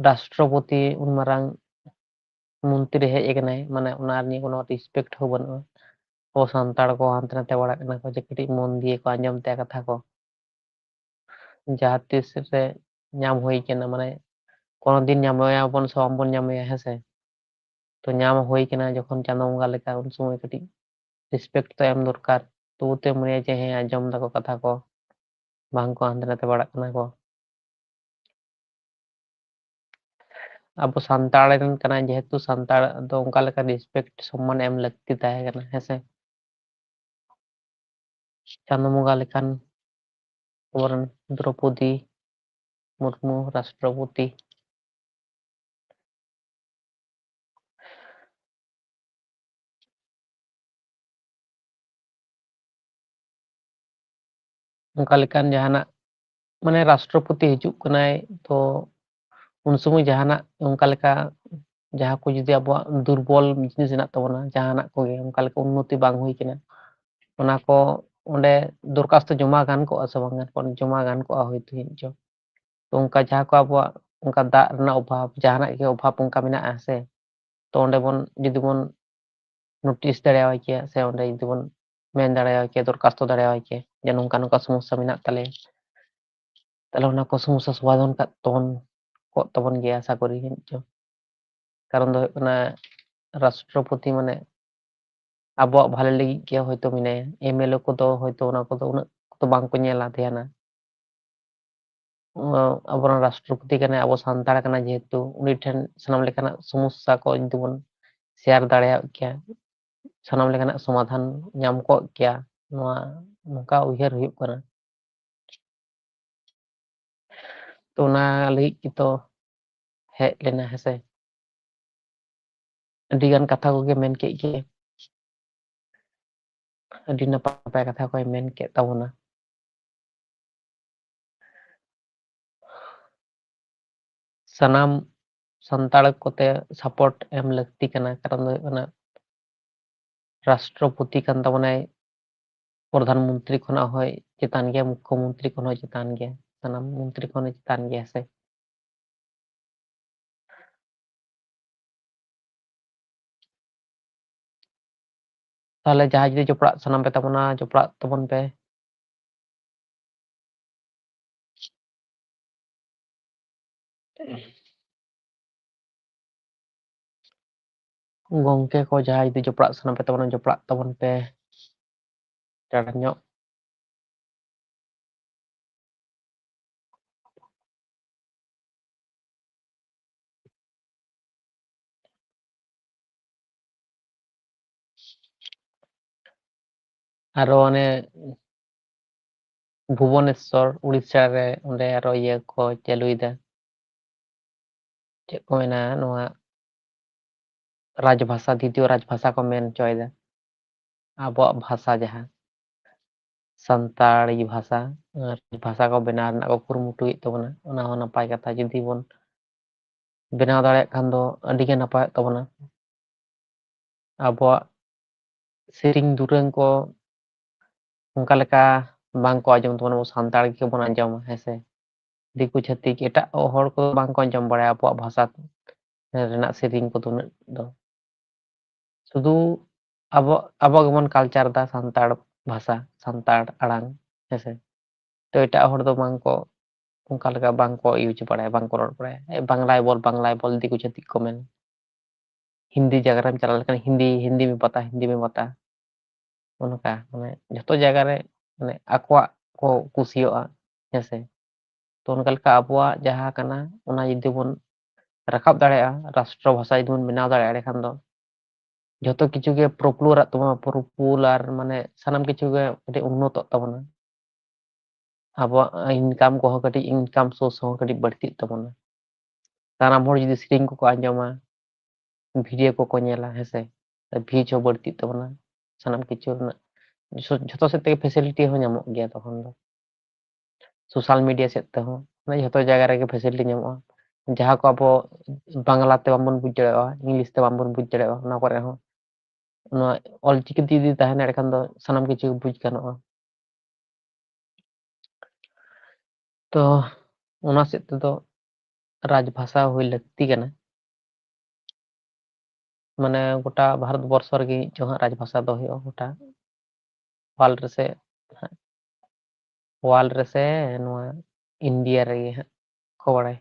ᱨᱟᱥᱴᱨᱚᱯᱚᱛᱤ ᱩᱱ ᱢᱟᱨᱟᱝ ᱢᱚᱱᱛᱨᱤ ᱦᱮᱡ ᱟᱠᱟᱱᱟᱭ, ᱢᱟᱱᱮ ᱚᱱᱟ ᱱᱤᱭᱮ ᱠᱳᱱᱳ respect ᱦᱚᱸ ᱵᱟᱹᱱᱩᱜᱼᱟ᱾ ᱟᱵᱚ ᱥᱟᱱᱛᱟᱲ ᱠᱚ ᱦᱟᱱᱛᱮ ᱱᱟᱛᱮ ᱵᱟᱲᱟᱜ ᱠᱟᱱᱟ ᱠᱚ ᱡᱮ ᱠᱟᱹᱴᱤᱡ ᱢᱚᱱ ᱫᱤᱭᱮ ᱠᱚ ᱟᱸᱡᱚᱢ ᱛᱟᱭᱟ ᱠᱟᱛᱷᱟ ᱠᱚ᱾ ᱡᱟᱦᱟᱸ ᱛᱤᱥ ᱨᱮ ᱧᱟᱢ ᱦᱩᱭ ᱠᱟᱱᱟ, ᱢᱟᱱᱮ ᱠᱳᱱᱳ ᱫᱤᱱ ᱧᱟᱢᱮᱭᱟᱵᱚᱱ ᱥᱮ ᱵᱟᱝᱵᱚᱱ ᱧᱟᱢᱮᱭᱟ, ᱦᱮᱸ ᱥᱮ? ᱛᱚ ᱧᱟᱢ ᱦᱩᱭ ᱠᱟᱱᱟ ᱡᱚᱠᱷᱚᱱ ᱪᱟᱸᱫᱳ ᱵᱚᱸᱜᱟ ᱞᱮᱠᱟ, ᱩᱱ ᱥᱚᱢᱚᱭ ᱠᱟᱹᱴᱤᱡ respect ᱫᱚ ᱮᱢ ᱫᱚᱨᱠᱟᱨ᱾ ᱛᱚᱵᱩ ᱛᱮ ᱢᱚᱱᱮᱭᱟ ᱡᱮ ᱦᱮᱸ, ᱟᱸᱡᱚᱢ ᱫᱟᱠᱚ ᱠᱟᱛᱷᱟ ᱠᱚ, ᱵᱟᱝ ᱠᱚ ᱦᱟᱱᱛᱮ ᱱᱟᱛᱮ ᱵᱟᱲᱟᱜ ᱠᱟᱱᱟ ᱠᱚ᱾ ᱟᱵᱚ ᱥᱟᱱᱛᱟᱲ ᱨᱮᱱ ᱠᱟᱱᱟᱭ, ᱡᱮᱦᱮᱛᱩ ᱥᱟᱱᱛᱟᱲ ᱫᱚ ᱚᱱᱠᱟ ᱞᱮᱠᱟ respect ᱥᱚᱢᱢᱟᱱ ᱮᱢ ᱞᱟᱹᱠᱛᱤ ᱛᱟᱦᱮᱸ ᱠᱟᱱᱟ, ᱦᱮᱸ ᱥᱮ? ᱪᱟᱸᱫᱳ ᱵᱚᱸᱜᱟ ᱞᱮᱠᱟᱱ ᱟᱵᱚᱨᱮᱱ ᱫᱨᱚᱯᱚᱫᱤ ᱢᱩᱨᱢᱩ ᱨᱟᱥᱴᱨᱚᱯᱚᱛᱤ᱾ ᱚᱱᱠᱟ ᱞᱮᱠᱟᱱ ᱡᱟᱦᱟᱱᱟᱜ, ᱢᱟᱱᱮ ᱨᱟᱥᱴᱨᱚᱯᱚᱛᱤ ᱦᱤᱡᱩᱜ ᱠᱟᱱᱟᱭ, ᱛᱚ ᱩᱱ ᱥᱚᱢᱚᱭ ᱡᱟᱦᱟᱱᱟᱜ ᱚᱱᱠᱟ ᱞᱮᱠᱟ ᱡᱟᱦᱟᱸ ᱠᱚ ᱡᱩᱫᱤ ᱟᱵᱚᱣᱟᱜ ᱫᱩᱨᱵᱚᱞ ᱡᱤᱱᱤᱥ ᱦᱮᱱᱟᱜ ᱛᱟᱵᱚᱱᱟ, ᱡᱟᱦᱟᱱᱟᱜ ᱠᱚᱜᱮ ᱚᱱᱠᱟ ᱞᱮᱠᱟ ᱩᱱᱱᱚᱛᱤ ᱵᱟᱝ ᱦᱩᱭ ᱠᱟᱱᱟ, ᱚᱱᱟ ᱠᱚ ᱚᱸᱰᱮ ᱫᱚᱨᱠᱷᱟᱥᱛᱚ ᱡᱚᱢᱟ ᱜᱟᱱ ᱠᱚᱜᱼᱟ ᱥᱮ ᱵᱟᱝ ᱜᱟᱱ ᱠᱚᱜᱼᱟ? ᱡᱚᱢᱟ ᱜᱟᱱ ᱠᱚᱜᱼᱟ ᱦᱳᱭᱛᱳ ᱡᱟᱹᱱᱤᱡ ᱪᱚ᱾ ᱛᱚ ᱚᱱᱠᱟ ᱡᱟᱦᱟᱸ ᱠᱚ ᱟᱵᱚᱣᱟᱜ ᱚᱱᱠᱟ ᱫᱟᱜ ᱨᱮᱱᱟᱜ ᱚᱵᱷᱟᱵᱽ, ᱡᱟᱦᱟᱱᱟᱜ ᱜᱮ ᱚᱵᱷᱟᱵᱽ ᱚᱱᱠᱟ ᱢᱮᱱᱟᱜᱼᱟ ᱥᱮ, ᱛᱚ ᱚᱸᱰᱮ ᱵᱚᱱ ᱡᱩᱫᱤ ᱵᱚᱱ notice ᱫᱟᱲᱮᱭᱟᱭ ᱠᱮᱭᱟ ᱥᱮ ᱚᱸᱰᱮ ᱡᱩᱫᱤ ᱵᱚᱱ ᱢᱮᱱ ᱫᱟᱲᱮᱭᱟᱭ ᱠᱮᱭᱟ, ᱫᱚᱨᱠᱷᱟᱥᱛᱚ ᱫᱟᱲᱮᱭᱟᱭ ᱠᱮᱭᱟ ᱡᱮ ᱱᱚᱝᱠᱟ ᱱᱚᱝᱠᱟ ᱥᱚᱢᱚᱥᱥᱟ ᱢᱮᱱᱟᱜ ᱛᱟᱞᱮᱭᱟ, ᱛᱟᱦᱞᱮ ᱚᱱᱟ ᱠᱚ ᱥᱚᱢᱚᱥᱥᱟ ᱥᱚᱢᱟᱫᱷᱟᱱ ᱠᱟᱜ ᱛᱟᱵᱚᱱ, ᱠᱚᱜ ᱛᱟᱵᱚᱱ ᱜᱮᱭᱟ ᱟᱥᱟ ᱠᱚᱨᱤ ᱡᱟᱹᱱᱤᱡ ᱪᱚ᱾ ᱠᱟᱨᱚᱱ ᱫᱚ ᱦᱩᱭᱩᱜ ᱠᱟᱱᱟ ᱨᱟᱥᱴᱨᱚᱯᱚᱛᱤ ᱢᱟᱱᱮ ᱟᱵᱚᱣᱟᱜ ᱵᱷᱟᱞᱮ ᱞᱟᱹᱜᱤᱫ ᱜᱮ ᱦᱚᱭᱛᱳ ᱢᱮᱱᱟᱭᱟ᱾ ᱮᱢ ᱮᱞ ᱮ ᱠᱚᱫᱚ ᱦᱚᱭᱛᱳ ᱚᱱᱟ ᱠᱚᱫᱚ ᱩᱱᱟᱹᱜ ᱫᱚ ᱵᱟᱝ ᱠᱚ ᱧᱮᱞᱟ ᱫᱷᱮᱭᱟᱱᱟ᱾ ᱟᱵᱚᱨᱮᱱ ᱨᱟᱥᱴᱨᱚᱯᱚᱛᱤ ᱠᱟᱱᱟᱭ, ᱟᱵᱚ ᱥᱟᱱᱛᱟᱲ ᱠᱟᱱᱟᱭ ᱡᱮᱦᱮᱛᱩ, ᱩᱱᱤ ᱴᱷᱮᱱ ᱥᱟᱱᱟᱢ ᱞᱮᱠᱟᱱᱟᱜ ᱥᱚᱢᱚᱥᱥᱟ ᱠᱚ ᱡᱩᱫᱤ ᱵᱚᱱ share ᱫᱟᱲᱮᱭᱟᱜ ᱠᱮᱭᱟ, ᱥᱟᱱᱟᱢ ᱞᱮᱠᱟᱱᱟᱜ ᱥᱚᱢᱟᱫᱷᱟᱱ ᱧᱟᱢ ᱠᱚᱜ ᱜᱮᱭᱟ, ᱱᱚᱣᱟ ᱱᱚᱝᱠᱟ ᱩᱭᱦᱟᱹᱨ ᱦᱩᱭᱩᱜ ᱠᱟᱱᱟ᱾ ᱛᱚ ᱚᱱᱟ ᱞᱟᱹᱜᱤᱫ ᱜᱮᱛᱚ ᱦᱮᱡ ᱞᱮᱱᱟ, ᱦᱮᱸᱥᱮ᱾ ᱟᱹᱰᱤ ᱜᱟᱱ ᱠᱟᱛᱷᱟ ᱠᱚᱜᱮ ᱢᱮᱱ ᱠᱮᱫ ᱜᱮ, ᱟᱹᱰᱤ ᱱᱟᱯᱟᱭ ᱱᱟᱯᱟᱭ ᱠᱟᱛᱷᱟ ᱠᱚᱭ ᱢᱮᱱ ᱠᱮᱫ ᱛᱟᱵᱚᱱᱟ᱾ ᱥᱟᱱᱟᱢ ᱥᱟᱱᱛᱟᱲ ᱠᱚᱛᱮ support ᱮᱢ ᱞᱟᱹᱠᱛᱤ ᱠᱟᱱᱟ, ᱠᱟᱨᱚᱱ ᱫᱚ ᱦᱩᱭᱩᱜ ᱠᱟᱱᱟ ᱨᱟᱥᱴᱨᱚᱯᱚᱛᱤ ᱠᱟᱱ ᱛᱟᱵᱚᱱᱟᱭ, ᱯᱨᱚᱫᱷᱟᱱ ᱢᱚᱱᱛᱨᱤ ᱠᱷᱚᱱᱟᱜ ᱦᱚᱸᱭ ᱪᱮᱛᱟᱱ ᱜᱮᱭᱟ, ᱢᱩᱠᱠᱷᱚ ᱢᱚᱱᱛᱨᱤ ᱠᱷᱚᱱ ᱦᱚᱸ ᱪᱮᱛᱟᱱ ᱜᱮᱭᱟ, ᱥᱟᱱᱟᱢ ᱢᱚᱱᱛᱨᱤ ᱠᱷᱚᱱ ᱦᱚᱸ ᱪᱮᱛᱟᱱ ᱜᱮᱭᱟ ᱥᱮ᱾ ᱛᱟᱦᱚᱞᱮ ᱡᱟᱦᱟᱸᱭ ᱡᱩᱫᱤ ᱡᱚᱯᱲᱟᱜ ᱥᱟᱱᱟᱢ ᱯᱮ ᱛᱟᱵᱚᱱᱟ, ᱡᱚᱯᱲᱟᱜ ᱛᱟᱵᱚᱱ ᱯᱮ᱾ ᱜᱚᱝᱠᱮ ᱠᱚ ᱡᱟᱦᱟᱸᱭ ᱡᱩᱫᱤ ᱡᱚᱯᱲᱟᱜ ᱥᱟᱱᱟ ᱯᱮ ᱛᱟᱵᱚᱱᱟ, ᱡᱚᱯᱲᱟᱜ ᱛᱟᱵᱚᱱ ᱯᱮ᱾ ᱪᱟᱲ ᱧᱚᱜ᱾ ᱟᱨᱚ ᱚᱱᱮ ᱵᱷᱩᱵᱚᱱᱮᱥᱥᱚᱨ, ᱩᱲᱤᱥᱥᱟ ᱨᱮ, ᱚᱸᱰᱮ ᱟᱨᱚ ᱤᱭᱟᱹ ᱠᱚ ᱪᱟᱹᱞᱩᱭᱮᱫᱟ᱾ ᱪᱮᱫ ᱠᱚ ᱢᱮᱱᱟ, ᱱᱚᱣᱟ ᱨᱟᱡᱽᱵᱷᱟᱥᱟ, ᱫᱤᱛᱤᱭᱚ ᱨᱟᱡᱽᱵᱷᱟᱥᱟ ᱠᱚ ᱢᱮᱱ ᱦᱚᱪᱚᱭᱮᱫᱟ᱾ ᱟᱵᱚᱣᱟᱜ ᱵᱷᱟᱥᱟ ᱡᱟᱦᱟᱸ ᱥᱟᱱᱛᱟᱲᱤ ᱵᱷᱟᱥᱟ, ᱨᱟᱡᱽᱵᱷᱟᱥᱟ ᱠᱚ ᱵᱮᱱᱟᱣ ᱨᱮᱱᱟᱜ ᱠᱚ ᱠᱩᱨᱩᱢᱩᱴᱩᱭᱮᱫ ᱛᱟᱵᱚᱱᱟ, ᱚᱱᱟ ᱦᱚᱸ ᱱᱟᱯᱟᱭ ᱠᱟᱛᱷᱟ᱾ ᱡᱩᱫᱤ ᱵᱚᱱ ᱵᱮᱱᱟᱣ ᱫᱟᱲᱮᱭᱟᱜ ᱠᱷᱟᱱ ᱫᱚ ᱟᱹᱰᱤ ᱜᱮ ᱱᱟᱯᱟᱭᱚᱜ ᱛᱟᱵᱚᱱᱟ᱾ ᱟᱵᱚᱣᱟᱜ ᱥᱮᱨᱮᱧ ᱫᱩᱨᱟᱹᱝ ᱠᱚ ᱚᱱᱠᱟ ᱞᱮᱠᱟ ᱵᱟᱝ ᱠᱚ ᱟᱸᱡᱚᱢ ᱛᱟᱵᱚᱱᱟ, ᱟᱵᱚ ᱥᱟᱱᱛᱟᱲ ᱜᱮᱵᱚᱱ ᱟᱸᱡᱚᱢᱟ, ᱦᱮᱸ ᱥᱮ᱾ ᱫᱤᱠᱩ ᱪᱷᱟᱹᱛᱤᱠ ᱮᱴᱟᱜ ᱦᱚᱲ ᱠᱚ ᱵᱟᱝ ᱠᱚ ᱟᱸᱡᱚᱢ ᱵᱟᱲᱟᱭᱟ ᱟᱵᱚᱣᱟᱜ ᱵᱷᱟᱥᱟ ᱨᱮᱱᱟᱜ ᱥᱮᱨᱮᱧ ᱠᱚᱫᱚ ᱩᱱᱟᱹᱜ ᱫᱚ᱾ ᱥᱩᱫᱷᱩ ᱟᱵᱚ, ᱟᱵᱚ ᱜᱮᱵᱚᱱ culture ᱫᱟ ᱥᱟᱱᱛᱟᱲ ᱵᱷᱟᱥᱟ, ᱥᱟᱱᱛᱟᱲ ᱟᱲᱟᱝ, ᱦᱮᱸ ᱥᱮ᱾ ᱛᱚ ᱮᱴᱟᱜ ᱦᱚᱲ ᱫᱚ ᱵᱟᱝ ᱠᱚ, ᱚᱱᱠᱟ ᱞᱮᱠᱟ ᱵᱟᱝ ᱠᱚ use ᱵᱟᱲᱟᱭᱟ, ᱵᱟᱝ ᱠᱚ ᱨᱚᱲ ᱵᱟᱲᱟᱭᱟ᱾ ᱮ, ᱵᱟᱝᱞᱟᱭ ᱵᱚᱞ, ᱵᱟᱝᱞᱟᱭ ᱵᱚᱞ, ᱫᱤᱠᱩ ᱪᱷᱟᱹᱛᱤᱠ ᱠᱚ ᱢᱮᱱ᱾ ᱦᱤᱱᱫᱤ ᱡᱟᱭᱜᱟ ᱨᱮᱢ ᱪᱟᱞᱟᱣ ᱞᱮᱠᱷᱟᱱ ᱦᱤᱱᱫᱤ, ᱦᱤᱱᱫᱤ ᱢᱮ ᱯᱟᱛᱟ, ᱦᱤᱱᱫᱤ ᱢᱮ ᱯᱟᱛᱟ᱾ ᱚᱱᱠᱟ, ᱢᱟᱱᱮ, ᱡᱷᱚᱛᱚ ᱡᱟᱭᱜᱟ ᱨᱮ, ᱢᱟᱱᱮ, ᱟᱠᱚᱣᱟᱜ ᱠᱚ ᱠᱩᱥᱤᱭᱟᱜᱼᱟ, ᱦᱮᱸ ᱥᱮ᱾ ᱛᱚ, ᱚᱱᱠᱟ ᱞᱮᱠᱟ ᱟᱵᱚᱣᱟᱜ ᱡᱟᱦᱟᱸ ᱠᱟᱱᱟ, ᱚᱱᱟ ᱡᱩᱫᱤ ᱵᱚᱱ ᱨᱟᱠᱟᱵ ᱫᱟᱲᱮᱭᱟᱜᱼᱟ, ᱨᱟᱥᱴᱨᱚ ᱵᱷᱟᱥᱟ ᱡᱩᱫᱤ ᱵᱚᱱ ᱵᱮᱱᱟᱣ ᱫᱟᱲᱮᱭᱟᱜᱼᱟ, ᱮᱸᱰᱮᱠᱷᱟᱱ ᱫᱚ ᱡᱷᱚᱛᱚ ᱠᱤᱪᱷᱩ ᱜᱮ ᱯᱨᱚᱯᱩᱞᱟᱨᱟᱜ ᱛᱟᱵᱚᱱᱟ, ᱯᱨᱚᱯᱩᱞᱟᱨ ᱢᱟᱱᱮ ᱥᱟᱱᱟᱢ ᱠᱤᱪᱷᱩ ᱜᱮ ᱠᱟᱹᱴᱤᱡ ᱩᱱᱱᱚᱛᱚᱜ ᱛᱟᱵᱚᱱᱟ᱾ ᱟᱵᱚᱣᱟᱜ ᱤᱱᱠᱟᱢ ᱠᱚᱦᱚᱸ ᱠᱟᱹᱴᱤᱡ, ᱤᱱᱠᱟᱢ ᱥᱳᱨᱥ ᱦᱚᱸ ᱠᱟᱹᱴᱤᱡ ᱵᱟᱹᱲᱛᱤᱜ ᱛᱟᱵᱚᱱᱟ᱾ ᱥᱟᱱᱟᱢ ᱦᱚᱲ ᱡᱩᱫᱤ ᱥᱮᱨᱮᱧ ᱠᱚᱠᱚ ᱟᱸᱡᱚᱢᱟ, ᱵᱷᱤᱰᱤᱭᱳ ᱠᱚᱠᱚ ᱧᱮᱞᱟ, ᱦᱮᱸᱥᱮ, ᱵᱷᱤᱭᱩᱡᱽ ᱦᱚᱸ ᱵᱟᱹᱲᱛᱤᱜ ᱛᱟᱵᱚᱱᱟ᱾ ᱥᱟᱱᱟᱢ ᱠᱤᱪᱷᱩ ᱨᱮᱱᱟᱜ ᱡᱷᱚ-, ᱡᱷᱚᱛᱚ ᱥᱮᱫ ᱛᱮᱜᱮ ᱯᱷᱮᱥᱤᱞᱤᱴᱤ ᱦᱚᱸ ᱧᱟᱢᱚᱜ ᱜᱮᱭᱟ ᱛᱚᱠᱷᱚᱱ ᱫᱚ᱾ ᱥᱳᱥᱟᱞ ᱢᱤᱰᱤᱭᱟ ᱥᱮᱫ ᱛᱮᱦᱚᱸ, ᱢᱟᱱᱮ, ᱡᱷᱚᱛᱚ ᱡᱟᱭᱜᱟ ᱨᱮᱜᱮ ᱯᱷᱮᱥᱤᱞᱤᱴᱤ ᱧᱟᱢᱚᱜᱼᱟ᱾ ᱡᱟᱦᱟᱸ ᱠᱚ ᱟᱵᱚ ᱵᱟᱝᱞᱟ ᱛᱮ ᱵᱟᱝᱵᱚᱱ ᱵᱩᱡᱽ ᱫᱟᱲᱮᱭᱟᱜᱼᱟ, ᱤᱝᱞᱤᱥ ᱛᱮ ᱵᱟᱝᱵᱚᱱ ᱵᱩᱡᱽ ᱫᱟᱲᱮᱭᱟᱜᱼᱟ, ᱚᱱᱟ ᱠᱚᱨᱮ ᱦᱚᱸ ᱱᱚᱣᱟ ᱚᱞᱪᱤᱠᱤ ᱛᱮ ᱡᱩᱫᱤ ᱛᱟᱦᱮᱱᱟ, ᱮᱸᱰᱮᱠᱷᱟᱱ ᱫᱚ ᱥᱟᱱᱟᱢ ᱠᱤᱪᱷᱩ ᱵᱩᱡᱽ ᱜᱟᱱᱚᱜᱼᱟ᱾ ᱛᱚ ᱚᱱᱟ ᱥᱮᱫ ᱛᱮᱫᱚ ᱨᱟᱡᱽ ᱵᱷᱟᱥᱟ ᱦᱩᱭ ᱞᱟᱹᱠᱛᱤ ᱠᱟᱱᱟ᱾ ᱢᱟᱱᱮ ᱜᱚᱴᱟ ᱵᱷᱟᱨᱚᱛ ᱵᱚᱨᱥᱚ ᱨᱮᱜᱮ ᱪᱚ ᱦᱟᱸᱜ ᱨᱟᱡᱽ ᱵᱷᱟᱥᱟ ᱫᱚ ᱦᱩᱭᱩᱜᱼᱟ, ᱜᱚᱴᱟ ᱣᱟᱨᱞᱰ ᱨᱮᱥᱮ, ᱣᱟᱨᱞᱰ ᱨᱮᱥᱮ ᱱᱚᱣᱟ ᱤᱱᱰᱤᱭᱟ ᱨᱮᱜᱮ ᱦᱟᱸᱜ ᱠᱚ ᱵᱟᱲᱟᱭ᱾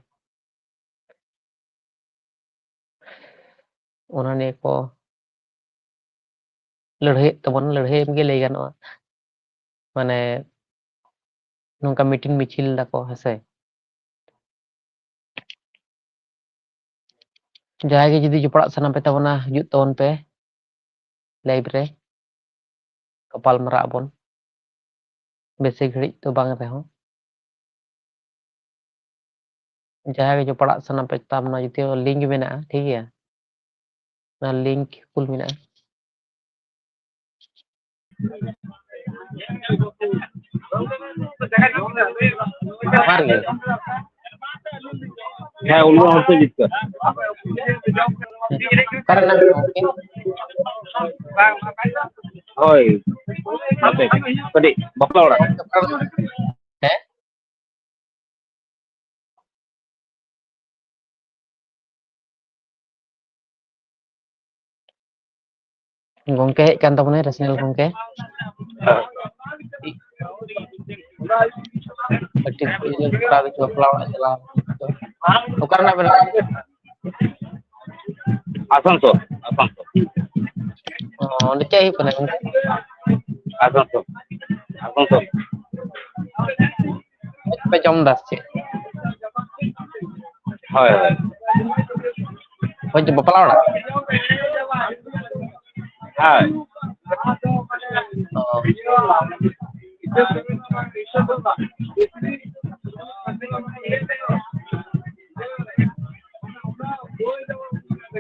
ᱚᱱᱟ ᱱᱤᱭᱮ ᱠᱚ ᱞᱟᱹᱲᱦᱟᱹᱭᱮᱫ ᱛᱟᱵᱚᱱ, ᱞᱟᱹᱲᱦᱟᱹᱭ ᱜᱮ ᱞᱟᱹᱭ ᱜᱟᱱᱚᱜᱼᱟ᱾ ᱢᱟᱱᱮ ᱱᱚᱝᱠᱟ ᱢᱤᱴᱤᱝ ᱢᱤᱪᱷᱤᱞ ᱫᱟᱠᱚ, ᱦᱮᱸᱥᱮ᱾ ᱡᱟᱦᱟᱸᱭ ᱜᱮ ᱡᱩᱫᱤ ᱡᱚᱯᱲᱟᱜ ᱥᱟᱱᱟ ᱯᱮ ᱛᱟᱵᱚᱱᱟ, ᱦᱤᱡᱩᱜ ᱛᱟᱵᱚᱱ ᱯᱮ ᱞᱟᱭᱤᱵᱷ ᱨᱮ, ᱜᱟᱯᱟᱞ ᱢᱟᱨᱟᱜ ᱟᱵᱚᱱ᱾ ᱵᱮᱥᱤ ᱜᱷᱟᱹᱲᱤᱡ ᱫᱚ ᱵᱟᱝ ᱨᱮᱦᱚᱸ, ᱡᱟᱦᱟᱸᱭ ᱜᱮ ᱡᱚᱯᱲᱟᱜ ᱥᱟᱱᱟ ᱯᱮ ᱛᱟᱵᱚᱱᱟ, ᱡᱩᱫᱤ ᱞᱤᱝᱠ ᱢᱮᱱᱟᱜᱼᱟ, ᱴᱷᱤᱠ ᱜᱮᱭᱟ, ᱚᱱᱟ ᱞᱤᱝᱠ ᱠᱩᱞ ᱢᱮᱱᱟᱜᱼᱟ᱾ ᱡᱚᱦᱟᱨ ᱜᱮ᱾ ᱦᱮᱸ, ᱩᱱᱟᱹᱜ ᱦᱚᱲ ᱛᱮ ᱡᱤᱛᱠᱟᱹᱨ᱾ ᱚᱠᱟᱨᱮ ᱢᱮᱱᱟᱜ ᱵᱤᱱᱟ ᱜᱚᱢᱠᱮ? ᱦᱳᱭ, ᱱᱚᱛᱮ ᱠᱟᱹᱴᱤᱡ ᱵᱟᱯᱞᱟ ᱚᱲᱟᱜ᱾ ᱦᱮᱸ? ᱜᱚᱝᱠᱮ ᱦᱮᱡ ᱠᱟᱱ ᱛᱟᱵᱚᱱᱟᱭ, ᱨᱮᱥᱱᱟᱞ ᱜᱚᱝᱠᱮ᱾ ᱠᱟᱹᱴᱤᱡ ᱵᱟᱯᱞᱟ ᱚᱲᱟᱜ ᱪᱟᱞᱟᱣ᱾ ᱚᱠᱟ ᱨᱮᱱᱟᱜ ᱵᱮᱱ ᱟᱥᱟᱱᱥᱳᱞ, ᱟᱥᱟᱱᱥᱳᱞ᱾ ᱚ, ᱚᱸᱰᱮ ᱪᱮᱫ ᱦᱩᱭᱩᱜ ᱠᱟᱱᱟ ᱜᱚᱝᱠᱮ? ᱟᱥᱟᱱᱥᱳᱞ, ᱟᱥᱟᱱᱥᱳᱞ᱾ ᱯᱮ ᱡᱚᱢ ᱫᱟ ᱥᱮ ᱪᱮᱫ? ᱦᱳᱭ, ᱦᱳᱭ᱾ ᱦᱳᱭ, ᱵᱟᱯᱞᱟ ᱚᱲᱟᱜ? ᱦᱳᱭ᱾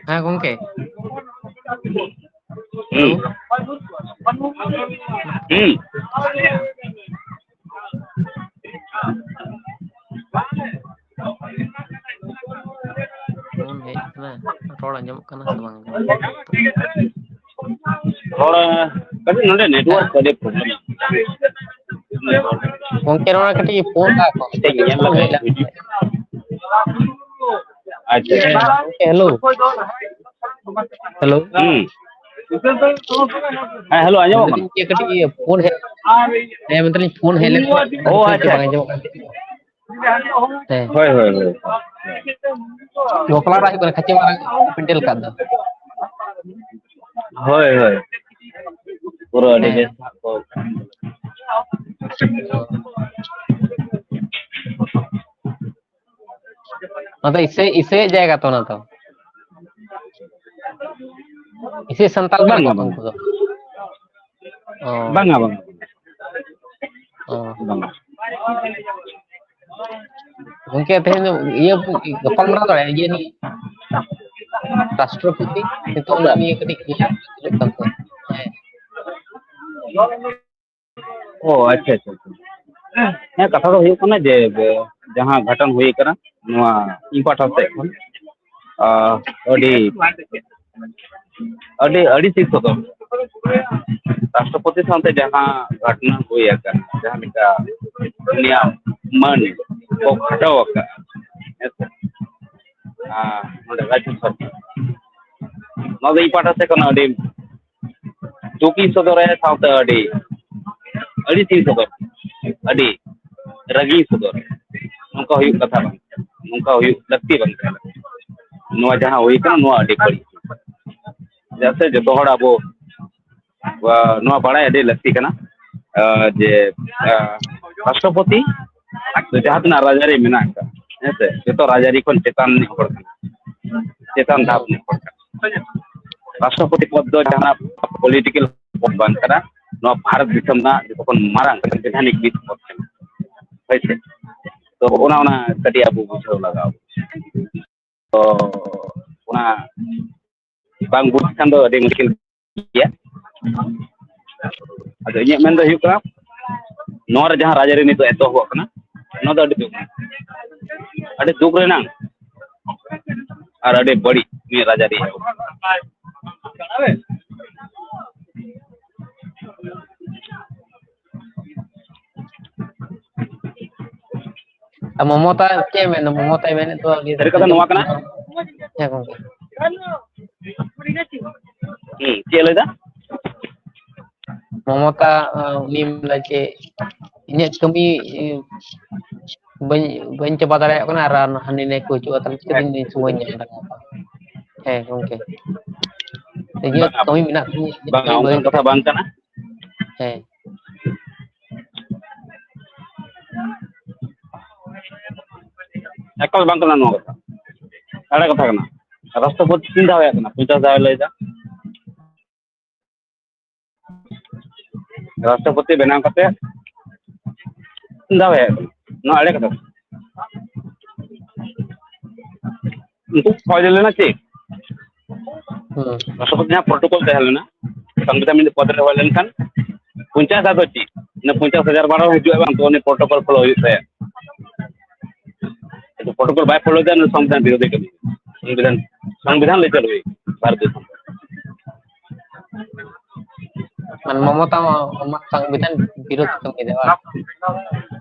ᱦᱮᱸ ᱜᱚᱝᱠᱮ᱾ ᱦᱩᱸ᱾ ᱦᱩᱸ᱾ ᱯᱷᱳᱱ ᱦᱮᱡ ᱠᱟᱱᱟ, ᱨᱚᱲ ᱟᱸᱡᱚᱢᱚᱜ ᱠᱟᱱᱟ ᱥᱮ ᱵᱟᱝ ᱟᱸᱡᱚᱢᱚᱜ ᱠᱟᱱᱟ? ᱨᱚᱲ ᱠᱟᱹᱴᱤᱡ ᱱᱚᱰᱮ network ᱟᱹᱰᱤ problem᱾ ᱜᱚᱝᱠᱮ, ᱱᱚᱣᱟ ᱠᱟᱹᱴᱤᱡ ᱯᱷᱳᱱ ᱫᱟ ᱠᱚ᱾ ᱠᱟᱹᱴᱤᱡ ᱧᱮᱞ ᱯᱷᱳᱱ ᱞᱮᱠᱷᱟᱱ ᱦᱮᱡ ᱞᱮᱱ ᱵᱩᱡᱩᱜ᱾ ᱟᱪᱪᱷᱟ, ᱟᱪᱪᱷᱟ᱾ ᱜᱚᱝᱠᱮ, hello᱾ Hello᱾ ᱦᱩᱸ᱾ ᱦᱮᱸ, hello, ᱟᱸᱡᱚᱢᱚᱜ ᱠᱟᱱᱟ? ᱢᱮᱱᱫᱟᱞᱤᱧ ᱡᱮ ᱠᱟᱹᱴᱤᱡ ᱤᱭᱟᱹ ᱯᱷᱳᱱ ᱦᱮᱡ, ᱦᱮᱸ, ᱢᱮᱱᱫᱟᱞᱤᱧ ᱯᱷᱳᱱ ᱦᱮᱡ ᱞᱮᱱ ᱛᱟᱦᱮᱸᱫ, ᱚ, ᱟᱪᱪᱷᱟ, ᱵᱟᱝ ᱟᱪᱪᱷᱟ᱾ ᱟᱸᱡᱚᱢᱚᱜ ᱠᱟᱱ ᱛᱟᱦᱮᱸᱫ᱾ ᱦᱮᱸ᱾ ᱦᱳᱭ, ᱦᱳᱭ, ᱦᱳᱭ᱾ ᱵᱟᱯᱞᱟ ᱚᱲᱟᱜ ᱦᱩᱭᱩᱜ ᱠᱟᱱᱟ, ᱠᱷᱟᱪᱮ ᱢᱟᱨᱟᱝ ᱯᱮᱱᱰᱮᱞ ᱠᱟᱜ ᱫᱚ᱾ ᱦᱳᱭ, ᱦᱳᱭ᱾ ᱯᱩᱨᱟᱹ ᱟᱹᱰᱤ ᱦᱮᱸ᱾ ᱵᱮᱥ ᱦᱟᱸᱜ ᱠᱚ᱾ ᱚᱱᱟ ᱫᱚ ᱤᱥᱟᱹᱭ, ᱤᱥᱟᱹᱭᱟᱜ ᱡᱟᱭᱜᱟ ᱛᱚ ᱚᱱᱟ ᱫᱚ᱾ ᱤᱥᱟᱹᱭ ᱥᱟᱱᱛᱟᱲ ᱠᱟᱱᱟ ᱠᱚ ᱵᱟᱝᱟ, ᱛᱚ ᱵᱟᱝᱟ᱾ ᱩᱱᱠᱩ ᱫᱚ᱾ ᱚ᱾ ᱵᱟᱝᱟ, ᱵᱟᱝᱟ᱾ ᱚ᱾ ᱵᱟᱝᱟ᱾ ᱜᱚᱝᱠᱮ, ᱛᱮᱦᱮᱧ ᱫᱚ ᱤᱭᱟᱹ ᱜᱟᱯᱟᱞ ᱢᱟᱨᱟᱣ ᱫᱟᱲᱮᱭᱟᱜᱼᱟ, ᱤᱭᱟᱹ ᱱᱤᱭᱮ, ᱨᱟᱥᱴᱨᱚᱯᱚᱛᱤ ᱱᱤᱛᱚᱜ ᱚᱱᱟ ᱱᱤᱭᱮ ᱠᱟᱹᱴᱤᱡ ᱤᱭᱟᱹ ᱪᱟᱹᱞᱩᱜ ᱠᱟᱱ ᱛᱟᱦᱮᱸᱫ᱾ ᱦᱮᱸ᱾ ᱚ, ᱟᱪᱪᱷᱟ, ᱟᱪᱪᱷᱟ, ᱟᱪᱪᱷᱟ᱾ ᱦᱮᱸ, ᱠᱟᱛᱷᱟ ᱫᱚ ᱦᱩᱭᱩᱜ ᱠᱟᱱᱟ ᱡᱮ, ᱡᱟᱦᱟᱸ ᱜᱷᱟᱴᱚᱱ ᱦᱩᱭ ᱟᱠᱟᱱᱟ, ᱱᱚᱣᱟ ᱤᱧ ᱯᱟᱦᱴᱟ ᱥᱮᱫ ᱠᱷᱚᱱ, ᱟᱸ, ᱟᱹᱰᱤ, ᱟᱹᱰᱤ, ᱟᱹᱰᱤ ᱛᱤᱥ ᱠᱚᱫᱚ ᱨᱟᱥᱴᱨᱚᱯᱚᱛᱤ ᱥᱟᱶᱛᱮ ᱡᱟᱦᱟᱸ ᱜᱷᱚᱴᱚᱱᱟ ᱦᱩᱭ ᱟᱠᱟᱱᱟ, ᱡᱟᱦᱟᱸ ᱞᱮᱠᱟ ᱩᱱᱤᱭᱟᱜ ᱢᱟᱹᱱ ᱠᱚ ᱠᱷᱟᱴᱚ ᱟᱠᱟᱫᱼᱟ, ᱦᱮᱸ ᱥᱮ? ᱟᱨ ᱱᱚᱰᱮ ᱨᱟᱡᱽᱡᱚ ᱥᱚᱨᱠᱟᱨ, ᱱᱚᱣᱟ ᱫᱚ ᱤᱧ ᱯᱟᱦᱴᱟ ᱥᱮᱫ ᱠᱷᱚᱱ ᱟᱹᱰᱤ ᱫᱩᱠᱤᱧ ᱥᱚᱫᱚᱨᱟᱭᱟ, ᱥᱟᱶᱛᱮ ᱟᱹᱰᱤ ᱟᱹᱲᱤᱥᱤᱧ ᱥᱚᱫᱚᱨ, ᱟᱹᱰᱤ ᱨᱟᱹᱜᱤᱧ ᱥᱚᱫᱚᱨ᱾ ᱱᱚᱝᱠᱟ ᱦᱩᱭᱩᱜ ᱠᱟᱛᱷᱟ ᱵᱟᱝ, ᱱᱚᱝᱠᱟ ᱦᱩᱭᱩᱜ ᱞᱟᱹᱠᱛᱤ ᱵᱟᱝ ᱠᱟᱱᱟ᱾ ᱱᱚᱣᱟ ᱡᱟᱦᱟᱸ ᱦᱩᱭ ᱠᱟᱱᱟ, ᱱᱚᱣᱟ ᱟᱹᱰᱤ ᱵᱟᱹᱲᱤᱡ᱾ ᱪᱮᱫᱟᱜ ᱥᱮ ᱡᱚᱛᱚ ᱦᱚᱲ ᱟᱵᱚ, ᱟ, ᱱᱚᱣᱟ ᱵᱟᱲᱟᱭ ᱟᱹᱰᱤ ᱞᱟᱹᱠᱛᱤ ᱠᱟᱱᱟ, ᱟ, ᱡᱮ, ᱟ, ᱨᱟᱥᱴᱨᱚᱯᱚᱛᱤ ᱡᱟᱦᱟᱸ ᱛᱤᱱᱟᱹᱜ ᱨᱟᱡᱽᱟᱹᱨᱤ ᱢᱮᱱᱟᱜ ᱟᱠᱟᱫ, ᱦᱮᱸ ᱥᱮ, ᱡᱚᱛᱚ ᱨᱟᱡᱽᱟᱹᱨᱤ ᱠᱷᱚᱱ ᱪᱮᱛᱟᱱ ᱨᱤᱱᱤᱡ ᱦᱚᱲ ᱠᱟᱱᱟ, ᱪᱮᱛᱟᱱ ᱫᱷᱟᱯ ᱨᱤᱱᱤᱡ ᱦᱚᱲ ᱠᱟᱱᱟ᱾ ᱨᱟᱥᱴᱨᱚᱯᱚᱛᱤ ᱯᱚᱫ ᱫᱚ ᱡᱟᱦᱟᱸ ᱯᱚᱞᱤᱴᱤᱠᱮᱞ ᱯᱚᱫ ᱵᱟᱝ ᱠᱟᱱᱟ, ᱱᱚᱣᱟ ᱵᱷᱟᱨᱚᱛ ᱫᱤᱥᱚᱢ ᱨᱮᱱᱟᱜ ᱡᱚᱛᱚ ᱠᱷᱚᱱ ᱢᱟᱨᱟᱝ ᱥᱚᱝᱵᱤᱫᱷᱟᱱᱤᱠ ᱢᱤᱫ ᱯᱚᱫ ᱠᱟᱱᱟ᱾ ᱦᱳᱭ ᱥᱮ? ᱛᱚ ᱚᱱᱟ, ᱚᱱᱟ ᱠᱟᱹᱴᱤᱡ ᱟᱵᱚ ᱵᱩᱡᱷᱟᱹᱣ ᱞᱟᱜᱟᱣ ᱵᱚᱱᱟ᱾ ᱛᱚ ᱚᱱᱟ ᱵᱟᱝ ᱵᱩᱡᱽ ᱠᱷᱟᱱ ᱫᱚ ᱟᱹᱰᱤ ᱢᱩᱥᱠᱤᱞ ᱜᱮᱭᱟ᱾ ᱟᱫᱚ ᱤᱧᱟᱹᱜ ᱢᱮᱱ ᱫᱚ ᱦᱩᱭᱩᱜ ᱠᱟᱱᱟ, ᱱᱚᱣᱟ ᱨᱮ ᱡᱟᱦᱟᱸ ᱨᱟᱡᱽᱟᱹᱨᱤ ᱱᱤᱛᱚᱜ ᱮᱛᱚᱦᱚᱵᱚᱜ ᱠᱟᱱᱟ, ᱱᱚᱣᱟ ᱫᱚ ᱟᱹᱰᱤ ᱫᱩᱠ, ᱟᱹᱰᱤ ᱫᱩᱠ ᱨᱮᱱᱟᱜ ᱟᱨ ᱟᱹᱰᱤ ᱵᱟᱹᱲᱤᱡ ᱱᱤᱭᱟᱹ ᱨᱟᱡᱽᱟᱹᱨᱤ᱾ ᱟᱨ ᱢᱚᱢᱚᱛᱟ ᱪᱮᱫ ᱮ ᱢᱮᱱᱫᱟ? ᱢᱚᱢᱚᱛᱟᱭ ᱢᱮᱱᱮᱫ ᱫᱚ ᱟᱹᱰᱤ ᱥᱟᱹᱨᱤ ᱠᱟᱛᱷᱟ ᱱᱚᱣᱟ ᱠᱟᱱᱟ᱾ ᱦᱮᱸ ᱜᱚᱝᱠᱮ᱾ ᱦᱩᱸ, ᱪᱮᱫ ᱮ ᱞᱟᱹᱭᱫᱟ? ᱢᱚᱢᱚᱛᱟ, ᱟᱸ, ᱩᱱᱤ ᱢᱮᱱᱫᱟ ᱪᱮᱫ, ᱤᱧᱟᱹᱜ ᱠᱟᱹᱢᱤ, ᱤᱧ ᱵᱟᱹᱧ, ᱵᱟᱹᱧ ᱪᱟᱵᱟ ᱫᱟᱲᱮᱭᱟᱜ ᱠᱟᱱᱟ ᱟᱨ ᱦᱟᱹᱱᱤ ᱱᱟᱹᱭ ᱠᱚ ᱦᱤᱡᱩᱜᱼᱟ, ᱛᱟᱦᱞᱮ ᱪᱤᱠᱟᱹᱛᱤᱧ ᱥᱚᱢᱚᱭ ᱧᱟᱢ ᱫᱟᱲᱮᱭᱟᱜᱼᱟ? ᱦᱮᱸ ᱜᱚᱝᱠᱮ, ᱤᱧᱟᱹᱜ ᱵᱟᱝᱟ, ᱠᱟᱹᱢᱤ ᱢᱮᱱᱟᱜ ᱛᱤᱧᱟᱹ, ᱤᱧᱟᱹᱜ ᱵᱟᱝᱟ, ᱠᱟᱹᱢᱤ ᱵᱟᱹᱜᱤ ᱚᱱᱠᱟᱱ ᱠᱟᱛᱮ᱾ ᱠᱟᱛᱷᱟ ᱵᱟᱝ ᱠᱟᱱᱟ᱾ ᱦᱮᱸ᱾ ᱮᱠᱟᱞ ᱵᱟᱝ ᱠᱟᱱᱟ ᱱᱚᱣᱟ ᱠᱟᱛᱷᱟ, ᱮᱲᱮ ᱠᱟᱛᱷᱟ ᱠᱟᱱᱟ᱾ ᱨᱟᱥᱴᱨᱚᱯᱚᱛᱤ ᱛᱤᱱ ᱫᱷᱟᱣ ᱦᱮᱡ ᱟᱠᱟᱱᱟ? ᱯᱚᱧᱪᱟᱥ ᱫᱷᱟᱣ ᱮ ᱞᱟᱹᱭᱫᱟ᱾ ᱨᱟᱥᱴᱨᱚᱯᱚᱛᱤ ᱵᱮᱱᱟᱣ ᱠᱟᱛᱮ ᱛᱤᱱ ᱫᱷᱟᱣ ᱦᱮᱡ ᱟᱠᱟᱱᱟ? ᱱᱚᱣᱟ ᱮᱲᱮ ᱠᱟᱛᱷᱟ᱾ ᱩᱱᱠᱩ ᱠᱷᱚᱡᱽ ᱞᱮᱱᱟ ᱪᱮᱫ? ᱦᱩᱸ᱾ ᱨᱟᱥᱴᱨᱚᱯᱚᱛᱤ ᱡᱟᱦᱟᱸ ᱯᱨᱳᱴᱳᱠᱚᱞ ᱛᱟᱦᱮᱸ ᱞᱮᱱᱟ, ᱥᱚᱝᱵᱤᱫᱷᱟᱱ ᱢᱤᱫ ᱯᱚᱫ ᱨᱮ ᱦᱩᱭ ᱞᱮᱱᱠᱷᱟᱱ ᱯᱚᱧᱪᱟᱥ ᱦᱟᱡᱟᱨ ᱫᱚ ᱪᱮᱫ? ᱤᱱᱟᱹ ᱯᱚᱧᱪᱟᱥ ᱦᱟᱡᱟᱨ ᱵᱟᱨ ᱦᱚᱸ ᱦᱤᱡᱩᱜᱼᱟ ᱵᱟᱝ, ᱛᱚ ᱩᱱᱤ ᱯᱨᱳᱴᱳᱠᱚᱞ ᱯᱷᱚᱞᱳ ᱦᱩᱭᱩᱜ ᱛᱟᱭᱟ᱾ ᱯᱨᱳᱴᱳᱠᱚᱞ ᱵᱟᱭ ᱯᱷᱚᱞᱳ ᱮᱫᱟ, ᱩᱱᱤ ᱥᱚᱝᱵᱤᱫᱷᱟᱱ ᱵᱤᱨᱳᱫᱷᱤ ᱠᱟᱹᱢᱤ᱾ ᱥᱚᱝᱵᱤᱫᱷᱟᱱ, ᱥᱚᱝᱵᱤᱫᱷᱟᱱ ᱞᱟᱹᱭ ᱪᱟᱹᱞᱩᱭ ᱵᱷᱟᱨᱚᱛ ᱫᱤᱥᱚᱢ᱾ ᱢᱟᱱᱮ ᱢᱚᱢᱚᱛᱟ ᱢᱟ, ᱢᱟ ᱥᱚᱝᱵᱤᱫᱷᱟᱱ ᱵᱤᱨᱳᱫᱷ ᱠᱟᱹᱢᱤ ᱫᱟ ᱵᱟᱝ?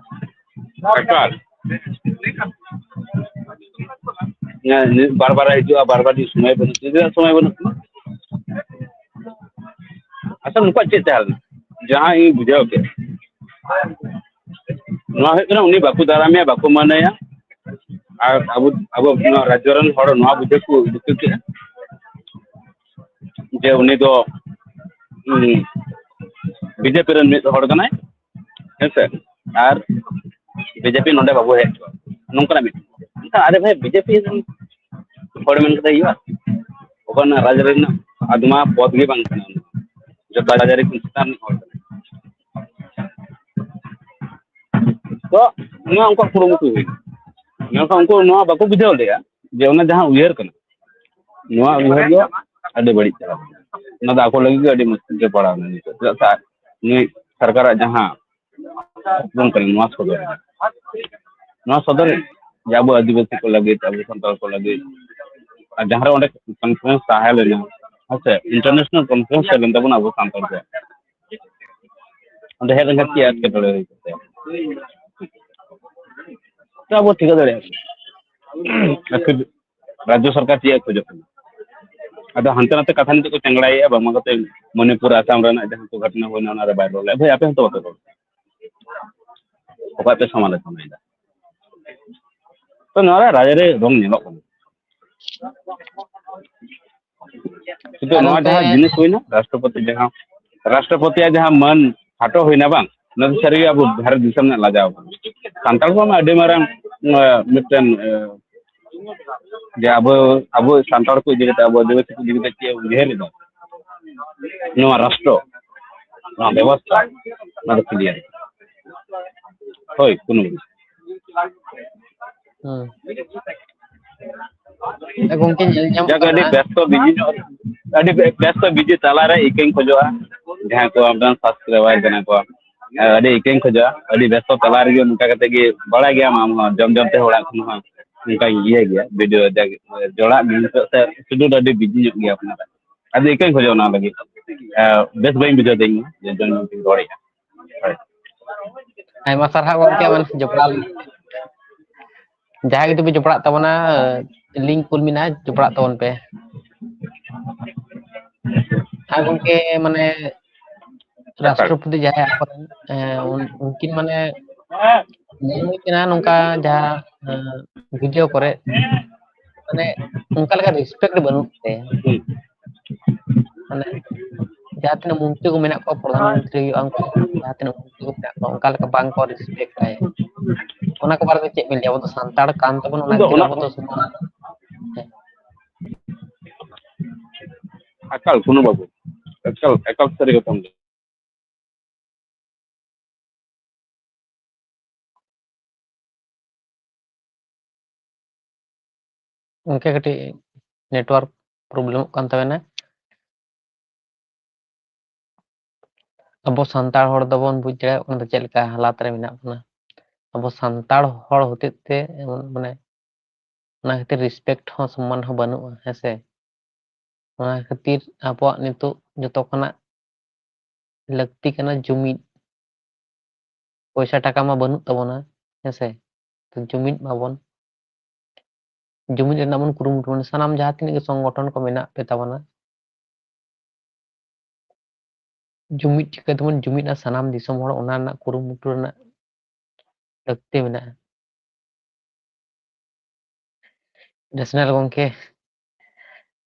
ᱮᱠᱟᱞ᱾ ᱦᱮᱸ, ᱵᱟᱨ ᱵᱟᱨ ᱦᱤᱡᱩᱜᱼᱟ, ᱵᱟᱨ ᱵᱟᱨ ᱥᱚᱢᱚᱭ ᱵᱟᱹᱱᱩᱜ, ᱪᱮᱫᱟᱜ ᱥᱚᱢᱚᱭ ᱵᱟᱹᱱᱩᱜ ᱛᱟᱢᱟ? ᱟᱪᱪᱷᱟ, ᱱᱩᱠᱩᱣᱟᱜ ᱪᱮᱫ ᱛᱟᱦᱮᱸ ᱞᱮᱱᱟ? ᱡᱟᱦᱟᱸ ᱤᱧ ᱵᱩᱡᱷᱟᱹᱣ ᱠᱮᱫ, ᱱᱚᱣᱟ ᱦᱩᱭᱩᱜ ᱠᱟᱱᱟ, ᱩᱱᱤ ᱵᱟᱠᱚ ᱫᱟᱨᱟᱢᱮᱭᱟ, ᱵᱟᱠᱚ ᱢᱟᱱᱟᱭᱟ᱾ ᱟᱨ ᱟᱵᱚ, ᱟᱵᱚ ᱱᱚᱣᱟ ᱨᱟᱡᱽᱡᱚ ᱨᱮᱱ ᱦᱚᱲ ᱱᱚᱣᱟ ᱵᱩᱡᱷᱟᱹᱣ ᱠᱚ ᱨᱤᱠᱟᱹ ᱠᱮᱫᱼᱟ ᱡᱮ ᱩᱱᱤ ᱫᱚ, ᱩᱸ, ᱵᱤᱡᱮᱯᱤ ᱨᱮᱱ ᱢᱤᱫ ᱦᱚᱲ ᱠᱟᱱᱟᱭ, ᱦᱮᱸ ᱥᱮ? ᱟᱨ ᱵᱤᱡᱮᱯᱤ ᱱᱚᱰᱮ ᱵᱟᱵᱚ ᱦᱮᱡ ᱦᱚᱪᱚᱣᱟᱜᱼᱟ, ᱱᱚᱝᱠᱟᱱᱟᱜ ᱢᱤᱫ᱾ ᱢᱮᱱᱠᱷᱟᱱ ᱟᱨᱮ ᱵᱷᱟᱭ, ᱵᱤᱡᱮᱯᱤ ᱨᱮᱱ ᱦᱚᱲ ᱢᱮᱱ ᱠᱟᱛᱮ ᱦᱩᱭᱩᱜᱼᱟ? ᱚᱠᱟ ᱨᱮᱱᱟᱜ ᱨᱟᱡᱽ ᱨᱮᱱᱟᱜ ᱟᱫᱚ ᱢᱟ ᱯᱚᱫᱽ ᱜᱮ ᱵᱟᱝ ᱠᱟᱱᱟ᱾ ᱡᱚᱛᱚ ᱨᱟᱡᱽᱟᱹᱨᱤ ᱠᱷᱚᱱ ᱪᱮᱛᱟᱱ ᱨᱤᱱᱤᱡ ᱦᱚᱲ ᱠᱟᱱᱟ᱾ ᱛᱚ ᱱᱚᱣᱟ ᱩᱱᱠᱩᱣᱟᱜ ᱠᱩᱨᱩᱢᱩᱴᱩ ᱦᱩᱭ ᱠᱟᱱᱟ, ᱢᱮᱱᱠᱷᱟᱱ ᱩᱱᱠᱩ ᱱᱚᱣᱟ ᱵᱟᱠᱚ ᱵᱩᱡᱷᱟᱹᱣ ᱞᱮᱫᱼᱟ ᱡᱮ ᱚᱱᱟ ᱡᱟᱦᱟᱸ ᱩᱭᱦᱟᱹᱨ ᱠᱟᱱᱟ, ᱱᱚᱣᱟ ᱩᱭᱦᱟᱹᱨ ᱫᱚ ᱟᱹᱰᱤ ᱵᱟᱹᱲᱤᱡ ᱪᱟᱞᱟᱣ ᱠᱟᱱᱟ᱾ ᱚᱱᱟ ᱫᱚ ᱟᱠᱚ ᱞᱟᱹᱜᱤᱫ ᱜᱮ ᱟᱹᱰᱤ ᱢᱩᱥᱠᱤᱞ ᱨᱮ ᱯᱟᱲᱟᱣ ᱮᱱᱟ ᱱᱤᱛᱚᱜ᱾ ᱪᱮᱫᱟᱜ ᱥᱮ ᱱᱩᱭ ᱥᱚᱨᱠᱟᱨᱟᱜ ᱡᱟᱦᱟᱸ ᱩᱯᱨᱩᱢ ᱠᱟᱱᱟ, ᱱᱚᱣᱟ ᱥᱚᱫᱚᱨ ᱮᱫᱟ, ᱱᱚᱣᱟ ᱥᱚᱫᱚᱨ ᱮᱫᱟ ᱡᱮ ᱟᱵᱚ ᱟᱹᱫᱤᱵᱟᱹᱥᱤ ᱠᱚ ᱞᱟᱹᱜᱤᱫ, ᱟᱵᱚ ᱥᱟᱱᱛᱟᱲ ᱠᱚ ᱞᱟᱹᱜᱤᱫ, ᱟᱨ ᱡᱟᱦᱟᱸ ᱨᱮ ᱚᱸᱰᱮ ᱠᱚᱱᱯᱷᱟᱨᱮᱱᱥ ᱛᱟᱦᱮᱸ ᱞᱮᱱᱟ, ᱦᱮᱸ ᱥᱮ, ᱤᱱᱴᱟᱨᱱᱮᱥᱚᱱᱟᱞ ᱠᱚᱱᱯᱷᱟᱨᱮᱱᱥ ᱛᱟᱦᱮᱸ ᱞᱮᱱ ᱛᱟᱵᱚᱱᱟ ᱟᱵᱚ ᱥᱟᱱᱛᱟᱲ ᱠᱚᱣᱟᱜ, ᱚᱸᱰᱮ ᱦᱮᱡ ᱞᱮᱱᱠᱷᱟᱱ ᱪᱮᱫ ᱮᱴᱠᱮᱴᱚᱬᱮ ᱦᱩᱭ ᱠᱚᱜ ᱛᱟᱭᱟ? ᱛᱚ ᱟᱵᱚ ᱴᱷᱤᱠᱟᱹ ᱫᱟᱲᱮᱭᱟᱜ ᱠᱟᱱᱟ ᱟᱨ ᱯᱷᱤᱨ ᱨᱟᱡᱽᱡᱚ ᱥᱚᱨᱠᱟᱨ ᱪᱮᱫ ᱮ ᱠᱷᱚᱡᱚᱜ ᱠᱟᱱᱟ᱾ ᱟᱫᱚ ᱦᱟᱱᱛᱮ ᱱᱟᱛᱮ ᱠᱟᱛᱷᱟ ᱱᱤᱛᱚᱜ ᱠᱚ ᱪᱟᱝᱲᱟᱭᱮᱫᱼᱟ, ᱵᱟᱝᱢᱟ ᱠᱟᱛᱮ ᱢᱚᱱᱤᱯᱩᱨ, ᱟᱥᱟᱢ ᱨᱮᱱᱟᱜ ᱡᱟᱦᱟᱸ ᱠᱚ ᱜᱷᱚᱴᱚᱱᱟ ᱦᱩᱭᱱᱟ, ᱚᱱᱟ ᱨᱮ ᱵᱟᱭ ᱨᱚᱲ ᱞᱮᱫᱼᱟ᱾ ᱵᱷᱟᱹᱭ, ᱟᱯᱮ ᱦᱚᱸᱛᱚ ᱵᱟᱯᱮ ᱨᱚᱲ, ᱚᱠᱚᱭ ᱯᱮ ᱥᱚᱢᱟᱞᱳᱪᱚᱱᱟᱭᱮᱫᱟ? ᱛᱚ ᱱᱚᱣᱟ ᱨᱮ ᱨᱟᱡᱽᱟᱹᱨᱤ ᱨᱚᱝ ᱧᱮᱞᱚᱜ ᱠᱟᱱᱟ᱾ ᱠᱤᱱᱛᱩ ᱟᱨ ᱱᱚᱣᱟ ᱜᱚᱝᱠᱮ ᱡᱟᱦᱟᱸ ᱡᱤᱱᱤᱥ ᱦᱩᱭᱱᱟ, ᱨᱟᱥᱴᱨᱚᱯᱚᱛᱤ ᱡᱟᱦᱟᱸ, ᱨᱟᱥᱴᱨᱚᱯᱚᱛᱤᱭᱟᱜ ᱡᱟᱦᱟᱸ ᱢᱟᱹᱱ ᱠᱷᱟᱴᱚ ᱦᱩᱭᱱᱟ ᱵᱟᱝ, ᱚᱱᱟ ᱫᱚ ᱥᱟᱹᱨᱤᱜᱮ ᱟᱵᱚ ᱵᱷᱟᱨᱚᱛ ᱫᱤᱥᱚᱢ ᱨᱮᱱᱟᱜ ᱞᱟᱡᱟᱣ ᱠᱟᱱᱟ᱾ ᱥᱟᱱᱛᱟᱲ ᱠᱚᱣᱟᱜ ᱢᱟ ᱟᱹᱰᱤ ᱢᱟᱨᱟᱝ, ᱟᱸ, ᱢᱤᱫᱴᱮᱱ, ᱟᱸ, ᱡᱮ ᱟᱵᱚ, ᱟᱵᱚ ᱥᱟᱱᱛᱟᱲ ᱠᱚ ᱤᱫᱤ ᱠᱟᱛᱮ, ᱟᱵᱚ ᱟᱹᱫᱤᱵᱟᱹᱥᱤ ᱠᱚ ᱤᱫᱤ ᱠᱟᱛᱮ ᱪᱮᱫ ᱮ ᱩᱭᱦᱟᱹᱨ ᱮᱫᱟ ᱱᱚᱣᱟ ᱨᱟᱥᱴᱨᱚ, ᱱᱚᱣᱟ ᱵᱮᱵᱚᱥᱛᱷᱟ, ᱚᱱᱟ ᱫᱚ ᱠᱞᱤᱭᱟᱨ᱾ ᱦᱳᱭ, ᱠᱳᱱᱳ ᱦᱩᱸ᱾ ᱜᱚᱝᱠᱮ, ᱧᱮᱞ ᱧᱟᱢᱚᱜ ᱡᱟᱠ, ᱟᱹᱰᱤ ᱠᱟᱱᱟ᱾ ᱵᱮᱥᱛᱚ ᱵᱤᱡᱤ ᱧᱚᱜ, ᱟᱹᱰᱤ ᱵᱮ-, ᱵᱮᱥᱛᱚ ᱵᱤᱡᱤ ᱛᱟᱞᱟᱨᱮ ᱤᱠᱟᱹᱧ ᱠᱷᱚᱡᱚᱜᱼᱟ, ᱡᱟᱦᱟᱸᱭ ᱠᱚ ᱟᱵᱚᱨᱮᱱ ᱥᱟᱵᱥᱠᱨᱟᱭᱵᱟᱨ ᱠᱟᱱᱟ ᱠᱚ, ᱟᱹᱰᱤ ᱤᱠᱟᱹᱧ ᱠᱷᱚᱡᱚᱜᱼᱟ, ᱟᱹᱰᱤ ᱵᱮᱥᱛᱚ ᱛᱟᱞᱟ ᱨᱮᱜᱮ ᱱᱚᱝᱠᱟ ᱠᱟᱛᱮ ᱜᱮ ᱵᱟᱲᱟᱭ ᱜᱮᱭᱟᱢ ᱟᱢ ᱦᱚᱸ, ᱡᱚᱢ ᱡᱚᱢ ᱛᱮ ᱚᱲᱟᱜ ᱠᱷᱚᱱ ᱦᱚᱸ ᱱᱚᱝᱠᱟᱧ ᱤᱭᱟᱹ ᱜᱮᱭᱟ, ᱵᱷᱤᱰᱤᱭᱳ ᱡᱟ-, ᱡᱚᱲᱟᱜ ᱢᱮ ᱱᱤᱛᱚᱜ ᱥᱮ ᱥᱤᱰᱩᱞ ᱟᱹᱰᱤ ᱵᱤᱡᱤ ᱧᱚᱜ ᱜᱮᱭᱟ ᱟᱯᱱᱟᱨᱟᱜ᱾ ᱟᱫᱚ ᱤᱠᱟᱹᱧ ᱠᱷᱚᱡᱚᱜᱼᱟ ᱚᱱᱟ ᱞᱟᱹᱜᱤᱫ, ᱮ, ᱵᱮᱥ ᱵᱟᱹᱧ ᱵᱩᱡᱷᱟᱹᱣ ᱫᱟᱹᱧ ᱡᱮ ᱡᱚᱢ ᱧᱩ ᱛᱤᱧ ᱨᱚᱲᱮᱫᱼᱟ᱾ ᱦᱳᱭ᱾ ᱟᱭᱢᱟ ᱥᱟᱨᱦᱟᱣ ᱜᱚᱝᱠᱮ, ᱟᱵᱮᱱ ᱡᱚᱯᱲᱟᱣ ᱞᱟᱹᱜᱤᱫ᱾ ᱡᱟᱦᱟᱸᱭ ᱡᱩᱫᱤ ᱯᱮ ᱡᱚᱯᱲᱟᱜ ᱛᱟᱵᱚᱱᱟ, ᱞᱤᱝᱠ ᱠᱩᱞ ᱢᱮᱱᱟᱜᱼᱟ, ᱡᱚᱯᱲᱟᱜ ᱛᱟᱵᱚᱱ ᱯᱮ᱾ ᱟᱨ ᱜᱚᱝᱠᱮ, ᱢᱟᱱᱮ, ᱨᱟᱥᱴᱨᱚᱯᱚᱛᱤ ᱡᱟᱦᱟᱸᱭ ᱟᱵᱚᱨᱮᱱ, ᱮᱸ, ᱩᱱ-, ᱩᱱᱠᱤᱱ, ᱢᱟᱱᱮ, ᱧᱮᱞ ᱦᱩᱭ ᱠᱟᱱᱟ ᱱᱚᱝᱠᱟ ᱡᱟᱦᱟᱸ, ᱮᱸ, ᱵᱷᱤᱰᱤᱭᱳ ᱠᱚᱨᱮ, ᱢᱟᱱᱮ, ᱚᱱᱠᱟ ᱞᱮᱠᱟ ᱨᱮᱥᱯᱮᱠᱴ ᱵᱟᱹᱱᱩᱜ ᱛᱟᱭᱟ᱾ ᱢᱟᱱᱮ, ᱡᱟᱦᱟᱸ ᱛᱤᱱᱟᱹᱜ ᱢᱚᱱᱛᱨᱤ ᱠᱚ ᱢᱮᱱᱟᱜ ᱠᱚᱣᱟ, ᱯᱨᱚᱫᱷᱟᱱ ᱢᱚᱱᱛᱨᱤ ᱦᱩᱭᱩᱜᱼᱟ, ᱩᱱᱠᱩ ᱡᱟᱦᱟᱸ ᱛᱤᱱᱟᱹᱜ ᱢᱚᱱᱛᱨᱤ ᱠᱚ ᱢᱮᱱᱟᱜ ᱠᱚᱣᱟ, ᱚᱱᱠᱟ ᱞᱮᱠᱟ ᱵᱟᱝ ᱠᱚ ᱨᱮᱥᱯᱮᱠᱴ ᱛᱟᱭᱟ᱾ ᱚᱱᱟ ᱠᱚ ᱵᱟᱨᱮ ᱛᱮ ᱪᱮᱫ ᱵᱮᱱ ᱞᱟᱹᱭᱟ? ᱟᱵᱚ ᱫᱚ ᱥᱟᱱᱛᱟᱲ ᱠᱟᱱ ᱛᱟᱵᱚᱱ, ᱚᱱᱟ ᱟᱫᱚ ᱠᱷᱟᱹᱛᱤᱨ ᱚᱱᱟ ᱟᱵᱚ ᱫᱚ ᱥᱚᱢᱟᱱ᱾ ᱦᱮᱸ᱾ ᱮᱠᱟᱞ ᱠᱳᱱᱳ ᱵᱟᱵᱚᱛ, ᱮᱠᱟᱞ, ᱮᱠᱟᱞ ᱥᱟᱹᱨᱤ ᱠᱟᱛᱷᱟᱢ ᱞᱟᱹᱭ᱾ ᱜᱚᱢᱠᱮ, ᱠᱟᱹᱴᱤᱡ network problemᱚᱜ ᱠᱟᱱ ᱛᱟᱵᱮᱱᱟ᱾ ᱟᱵᱚ ᱥᱟᱱᱛᱟᱲ ᱦᱚᱲ ᱫᱚᱵᱚᱱ ᱵᱩᱡᱽ ᱫᱟᱲᱮᱭᱟᱜ ᱠᱟᱱᱟ ᱪᱮᱫ ᱞᱮᱠᱟ ᱦᱟᱞᱟᱛ ᱨᱮ ᱢᱮᱱᱟᱜ ᱵᱚᱱᱟ᱾ ᱟᱵᱚ ᱥᱟᱱᱛᱟᱲ ᱦᱚᱲ ᱦᱚᱛᱮᱡ ᱛᱮ ᱮᱢᱚᱱ, ᱢᱟᱱᱮ, ᱚᱱᱟ ᱠᱷᱟᱹᱛᱤᱨ respect ᱦᱚᱸ ᱥᱚᱢᱢᱟᱱ ᱦᱚᱸ ᱵᱟᱹᱱᱩᱜᱼᱟ, ᱦᱮᱸ ᱥᱮ? ᱚᱱᱟ ᱠᱷᱟᱹᱛᱤᱨ ᱟᱵᱚᱣᱟᱜ ᱱᱤᱛᱚᱜ ᱡᱚᱛᱚ ᱠᱷᱚᱱᱟᱜ ᱞᱟᱹᱠᱛᱤ ᱠᱟᱱᱟ ᱡᱩᱢᱤᱫ᱾ ᱯᱚᱭᱥᱟ ᱴᱟᱠᱟ ᱢᱟ ᱵᱟᱹᱱᱩᱜ ᱛᱟᱵᱚᱱᱟ, ᱦᱮᱸ ᱥᱮ? ᱛᱚ ᱡᱩᱢᱤᱫ ᱢᱟᱵᱚᱱ᱾ ᱡᱩᱢᱤᱫ ᱨᱮᱱᱟᱜ ᱵᱚᱱ ᱠᱩᱨᱩᱢᱩᱴᱩ, ᱢᱟᱱᱮ ᱥᱟᱱᱟᱢ ᱡᱟᱦᱟᱸ ᱛᱤᱱᱟᱹᱜ ᱜᱮ ᱥᱚᱝᱜᱚᱴᱷᱚᱱ ᱠᱚ ᱢᱮᱱᱟᱜ ᱯᱮ ᱛᱟᱵᱚᱱᱟ, ᱡᱩᱢᱤᱫ ᱪᱤᱠᱟᱹ ᱛᱮᱵᱚᱱ ᱡᱩᱢᱤᱫᱼᱟ, ᱥᱟᱱᱟᱢ ᱫᱤᱥᱚᱢ ᱦᱚᱲ ᱚᱱᱟ ᱨᱮᱱᱟᱜ ᱠᱩᱨᱩᱢᱩᱴᱩ ᱨᱮᱱᱟᱜ ᱞᱟᱹᱠᱛᱤ ᱢᱮᱱᱟᱜᱼᱟ᱾ ᱱᱮᱥᱱᱟᱞ ᱜᱚᱢᱠᱮ,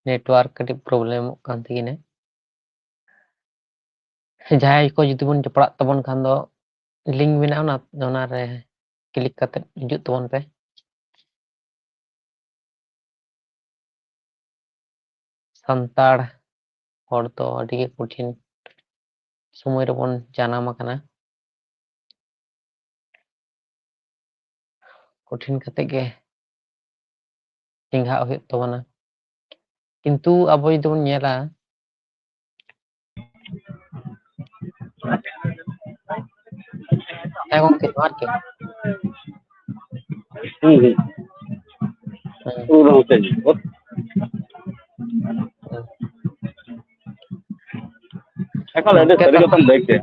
network ᱠᱟᱹᱴᱤᱡ problemᱚᱜ ᱠᱟᱱ ᱛᱟᱹᱠᱤᱱᱟ᱾ ᱡᱟᱦᱟᱸᱭ ᱠᱚ ᱡᱩᱫᱤ ᱵᱚᱱ ᱡᱚᱯᱲᱟᱜ ᱛᱟᱵᱚᱱ ᱠᱷᱟᱱ ᱫᱚ, link ᱢᱮᱱᱟᱜᱼᱟ, ᱚᱱᱟ, ᱚᱱᱟᱨᱮ click ᱠᱟᱛᱮ ᱦᱤᱡᱩᱜ ᱛᱟᱵᱚᱱ ᱯᱮ᱾ ᱥᱟᱱᱛᱟᱲ ᱦᱚᱲ ᱫᱚ ᱟᱹᱰᱤ ᱜᱮ ᱠᱚᱴᱷᱤᱱ ᱥᱚᱢᱚᱭ ᱨᱮᱵᱚᱱ ᱡᱟᱱᱟᱢ ᱟᱠᱟᱱᱟ᱾ ᱠᱚᱴᱷᱤᱱ ᱠᱟᱛᱮ ᱜᱮ ᱪᱮᱸᱜᱷᱟᱜ ᱦᱩᱭᱩᱜ ᱛᱟᱵᱚᱱᱟ᱾ ᱠᱤᱱᱛᱩ ᱟᱵᱚ ᱡᱩᱫᱤ ᱵᱚᱱ ᱧᱮᱞᱟ, ᱦᱮᱸ ᱜᱚᱢᱠᱮ, ᱡᱚᱦᱟᱨ ᱜᱮ᱾ ᱦᱩᱸ, ᱦᱩᱸ᱾ ᱦᱮᱸ᱾ ᱯᱩᱨᱟᱹ ᱜᱚᱢᱠᱮ᱾ ᱦᱮᱸ᱾ ᱮᱠᱟᱞ ᱟᱹᱰᱤ ᱜᱚᱢᱠᱮ, ᱥᱟᱹᱨᱤ ᱛᱟ- ᱠᱟᱛᱷᱟᱢ ᱞᱟᱹᱭ ᱠᱮᱫ᱾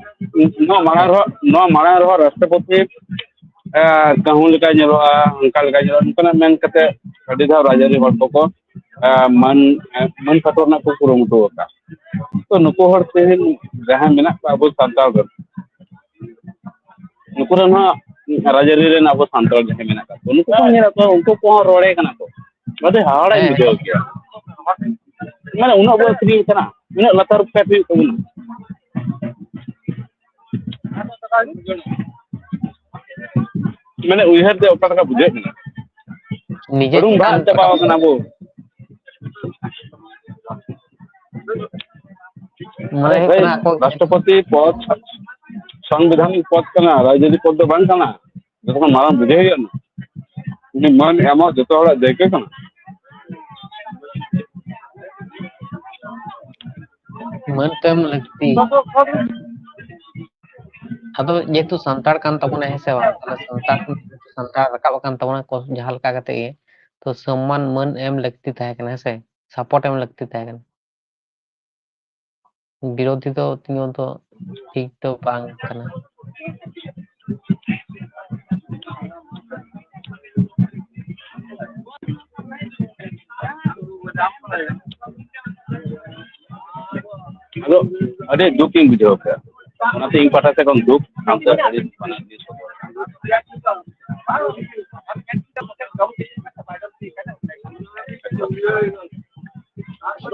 ᱱᱚᱣᱟ ᱢᱟᱲᱟᱝ ᱦᱮᱸ᱾ ᱨᱮᱦᱚᱸ, ᱱᱚᱣᱟ ᱢᱟᱲᱟᱝ ᱨᱮᱦᱚᱸ ᱨᱟᱥᱴᱨᱚᱯᱚᱛᱤ, ᱮ, ᱠᱟᱹᱦᱩ ᱞᱮᱠᱟᱭ ᱧᱮᱞᱚᱜᱼᱟ, ᱚᱱᱠᱟ ᱞᱮᱠᱟᱭ ᱧᱮᱞᱚᱜᱼᱟ, ᱱᱚᱝᱠᱟᱱᱟᱜ ᱢᱮᱱ ᱠᱟᱛᱮ ᱟᱹᱰᱤ ᱫᱷᱟᱣ ᱨᱟᱡᱽᱟᱹᱨᱤ ᱦᱚᱲ ᱠᱚᱠᱚ, ᱮ, ᱢᱟᱹᱱ, ᱮ, ᱢᱟᱹᱱ ᱯᱟᱛᱚᱨ ᱨᱮᱱᱟᱜ ᱠᱚ ᱠᱩᱨᱩᱢᱩᱴᱩ ᱟᱠᱟᱫ᱾ ᱛᱚ ᱱᱩᱠᱩ ᱦᱚᱲ ᱛᱮᱦᱮᱧ ᱡᱟᱦᱟᱸᱭ ᱢᱮᱱᱟᱜ ᱠᱚᱣᱟ ᱟᱵᱚ ᱥᱟᱱᱛᱟᱲ ᱨᱮᱱ, ᱱᱩᱠᱩ ᱨᱮᱱ ᱦᱚᱸ ᱨᱟᱡᱽᱟᱹᱨᱤ ᱨᱮᱱ ᱟᱵᱚ ᱥᱟᱱᱛᱟᱲ ᱡᱟᱦᱟᱸᱭ ᱢᱮᱱᱟᱜ ᱠᱟᱜ ᱠᱚᱣᱟ, ᱱᱩᱠᱩ ᱠᱚ ᱧᱮᱞ ᱠᱚᱣᱟ, ᱩᱱᱠᱩ ᱠᱚᱦᱚᱸ ᱨᱚᱲᱮ ᱠᱟᱱᱟ ᱠᱚ᱾ ᱟᱹᱰᱤ ᱦᱟᱦᱟᱲᱟᱧ ᱦᱮᱸ᱾ ᱵᱩᱡᱷᱟᱹᱣ ᱠᱮᱭᱟ᱾ ᱢᱟᱱᱮ ᱩᱱᱟᱹᱜ ᱵᱚ ᱟᱹᱠᱷᱨᱤᱧ ᱠᱟᱱᱟ, ᱩᱱᱟᱹᱜ ᱞᱟᱛᱟᱨ ᱯᱷᱮᱰ ᱦᱩᱭᱩᱜ ᱛᱟᱵᱚᱱᱟ᱾ ᱢᱟᱱᱮ ᱩᱭᱦᱟᱹᱨ ᱛᱮ ᱚᱠᱟ ᱞᱮᱠᱟ ᱵᱩᱡᱷᱟᱹᱜ ᱠᱟᱱᱟ᱾ ᱱᱤᱡᱮ ᱨᱩᱢ ᱪᱮᱛᱟᱱ ᱵᱷᱟᱜ ᱪᱟᱵᱟᱣ ᱠᱟᱱᱟ ᱵᱚ᱾ ᱢᱟᱱᱮ ᱦᱩᱭᱩᱜ ᱠᱟᱱᱟ ᱟᱠᱚ ᱨᱟᱥᱴᱨᱚᱯᱚᱛᱤ ᱯᱚᱫ ᱥᱚᱝᱵᱤᱫᱷᱟᱱᱤᱠ ᱯᱚᱫ ᱠᱟᱱᱟ, ᱨᱟᱡᱽᱱᱤᱛᱤ ᱯᱚᱫ ᱫᱚ ᱵᱟᱝ ᱠᱟᱱᱟ᱾ ᱡᱚᱛᱚ ᱠᱷᱚᱱ ᱢᱟᱨᱟᱝ ᱵᱩᱡᱷᱟᱹᱣ ᱦᱩᱭᱩᱜᱼᱟ, ᱩᱱᱤ ᱢᱟᱹᱱ ᱮᱢᱚᱜ ᱡᱚᱛᱚ ᱦᱚᱲᱟᱜ ᱫᱟᱹᱭᱠᱟᱹ ᱠᱟᱱᱟ᱾ ᱢᱟᱹᱱ ᱛᱚ ᱮᱢ ᱞᱟᱹᱠᱛᱤ᱾ ᱟᱫᱚ ᱡᱮᱦᱮᱛᱩ ᱥᱟᱱᱛᱟᱲ ᱠᱟᱱ ᱛᱟᱵᱚᱱᱟᱭ, ᱦᱮᱸ ᱥᱮ ᱵᱟᱝ? ᱛᱟᱦᱞᱮ ᱥᱟᱱᱛᱟᱲ, ᱥᱟᱱᱛᱟᱲ ᱨᱟᱠᱟᱵ ᱟᱠᱟᱱ ᱛᱟᱵᱚᱱᱟ ᱠᱚ ᱡᱟᱦᱟᱸ ᱞᱮᱠᱟ ᱠᱟᱛᱮ ᱜᱮ, ᱛᱚ ᱥᱚᱢᱢᱟᱱ ᱢᱟᱹᱱ ᱮᱢ ᱞᱟᱹᱠᱛᱤ ᱛᱟᱦᱮᱸ ᱠᱟᱱᱟ, ᱦᱮᱸ ᱥᱮ? ᱥᱟᱯᱳᱨᱴ ᱮᱢ ᱞᱟᱹᱠᱛᱤ ᱛᱟᱦᱮᱸ ᱠᱟᱱᱟ᱾ ᱵᱤᱨᱳᱫᱷᱤ ᱫᱚ ᱛᱤᱸᱜᱩ ᱫᱚ ᱴᱷᱤᱠ ᱫᱚ ᱵᱟᱝ ᱠᱟᱱᱟ᱾ ᱟᱫᱚ ᱟᱹᱰᱤ ᱫᱩᱠ ᱤᱧ ᱵᱩᱡᱷᱟᱹᱣ ᱠᱮᱫᱟ, ᱚᱱᱟᱛᱮ ᱤᱧ ᱯᱟᱦᱴᱟ ᱥᱮᱫ ᱠᱷᱚᱱ ᱫᱩᱠ ᱥᱟᱶᱛᱮ ᱟᱹᱰᱤ ᱢᱟᱱᱮ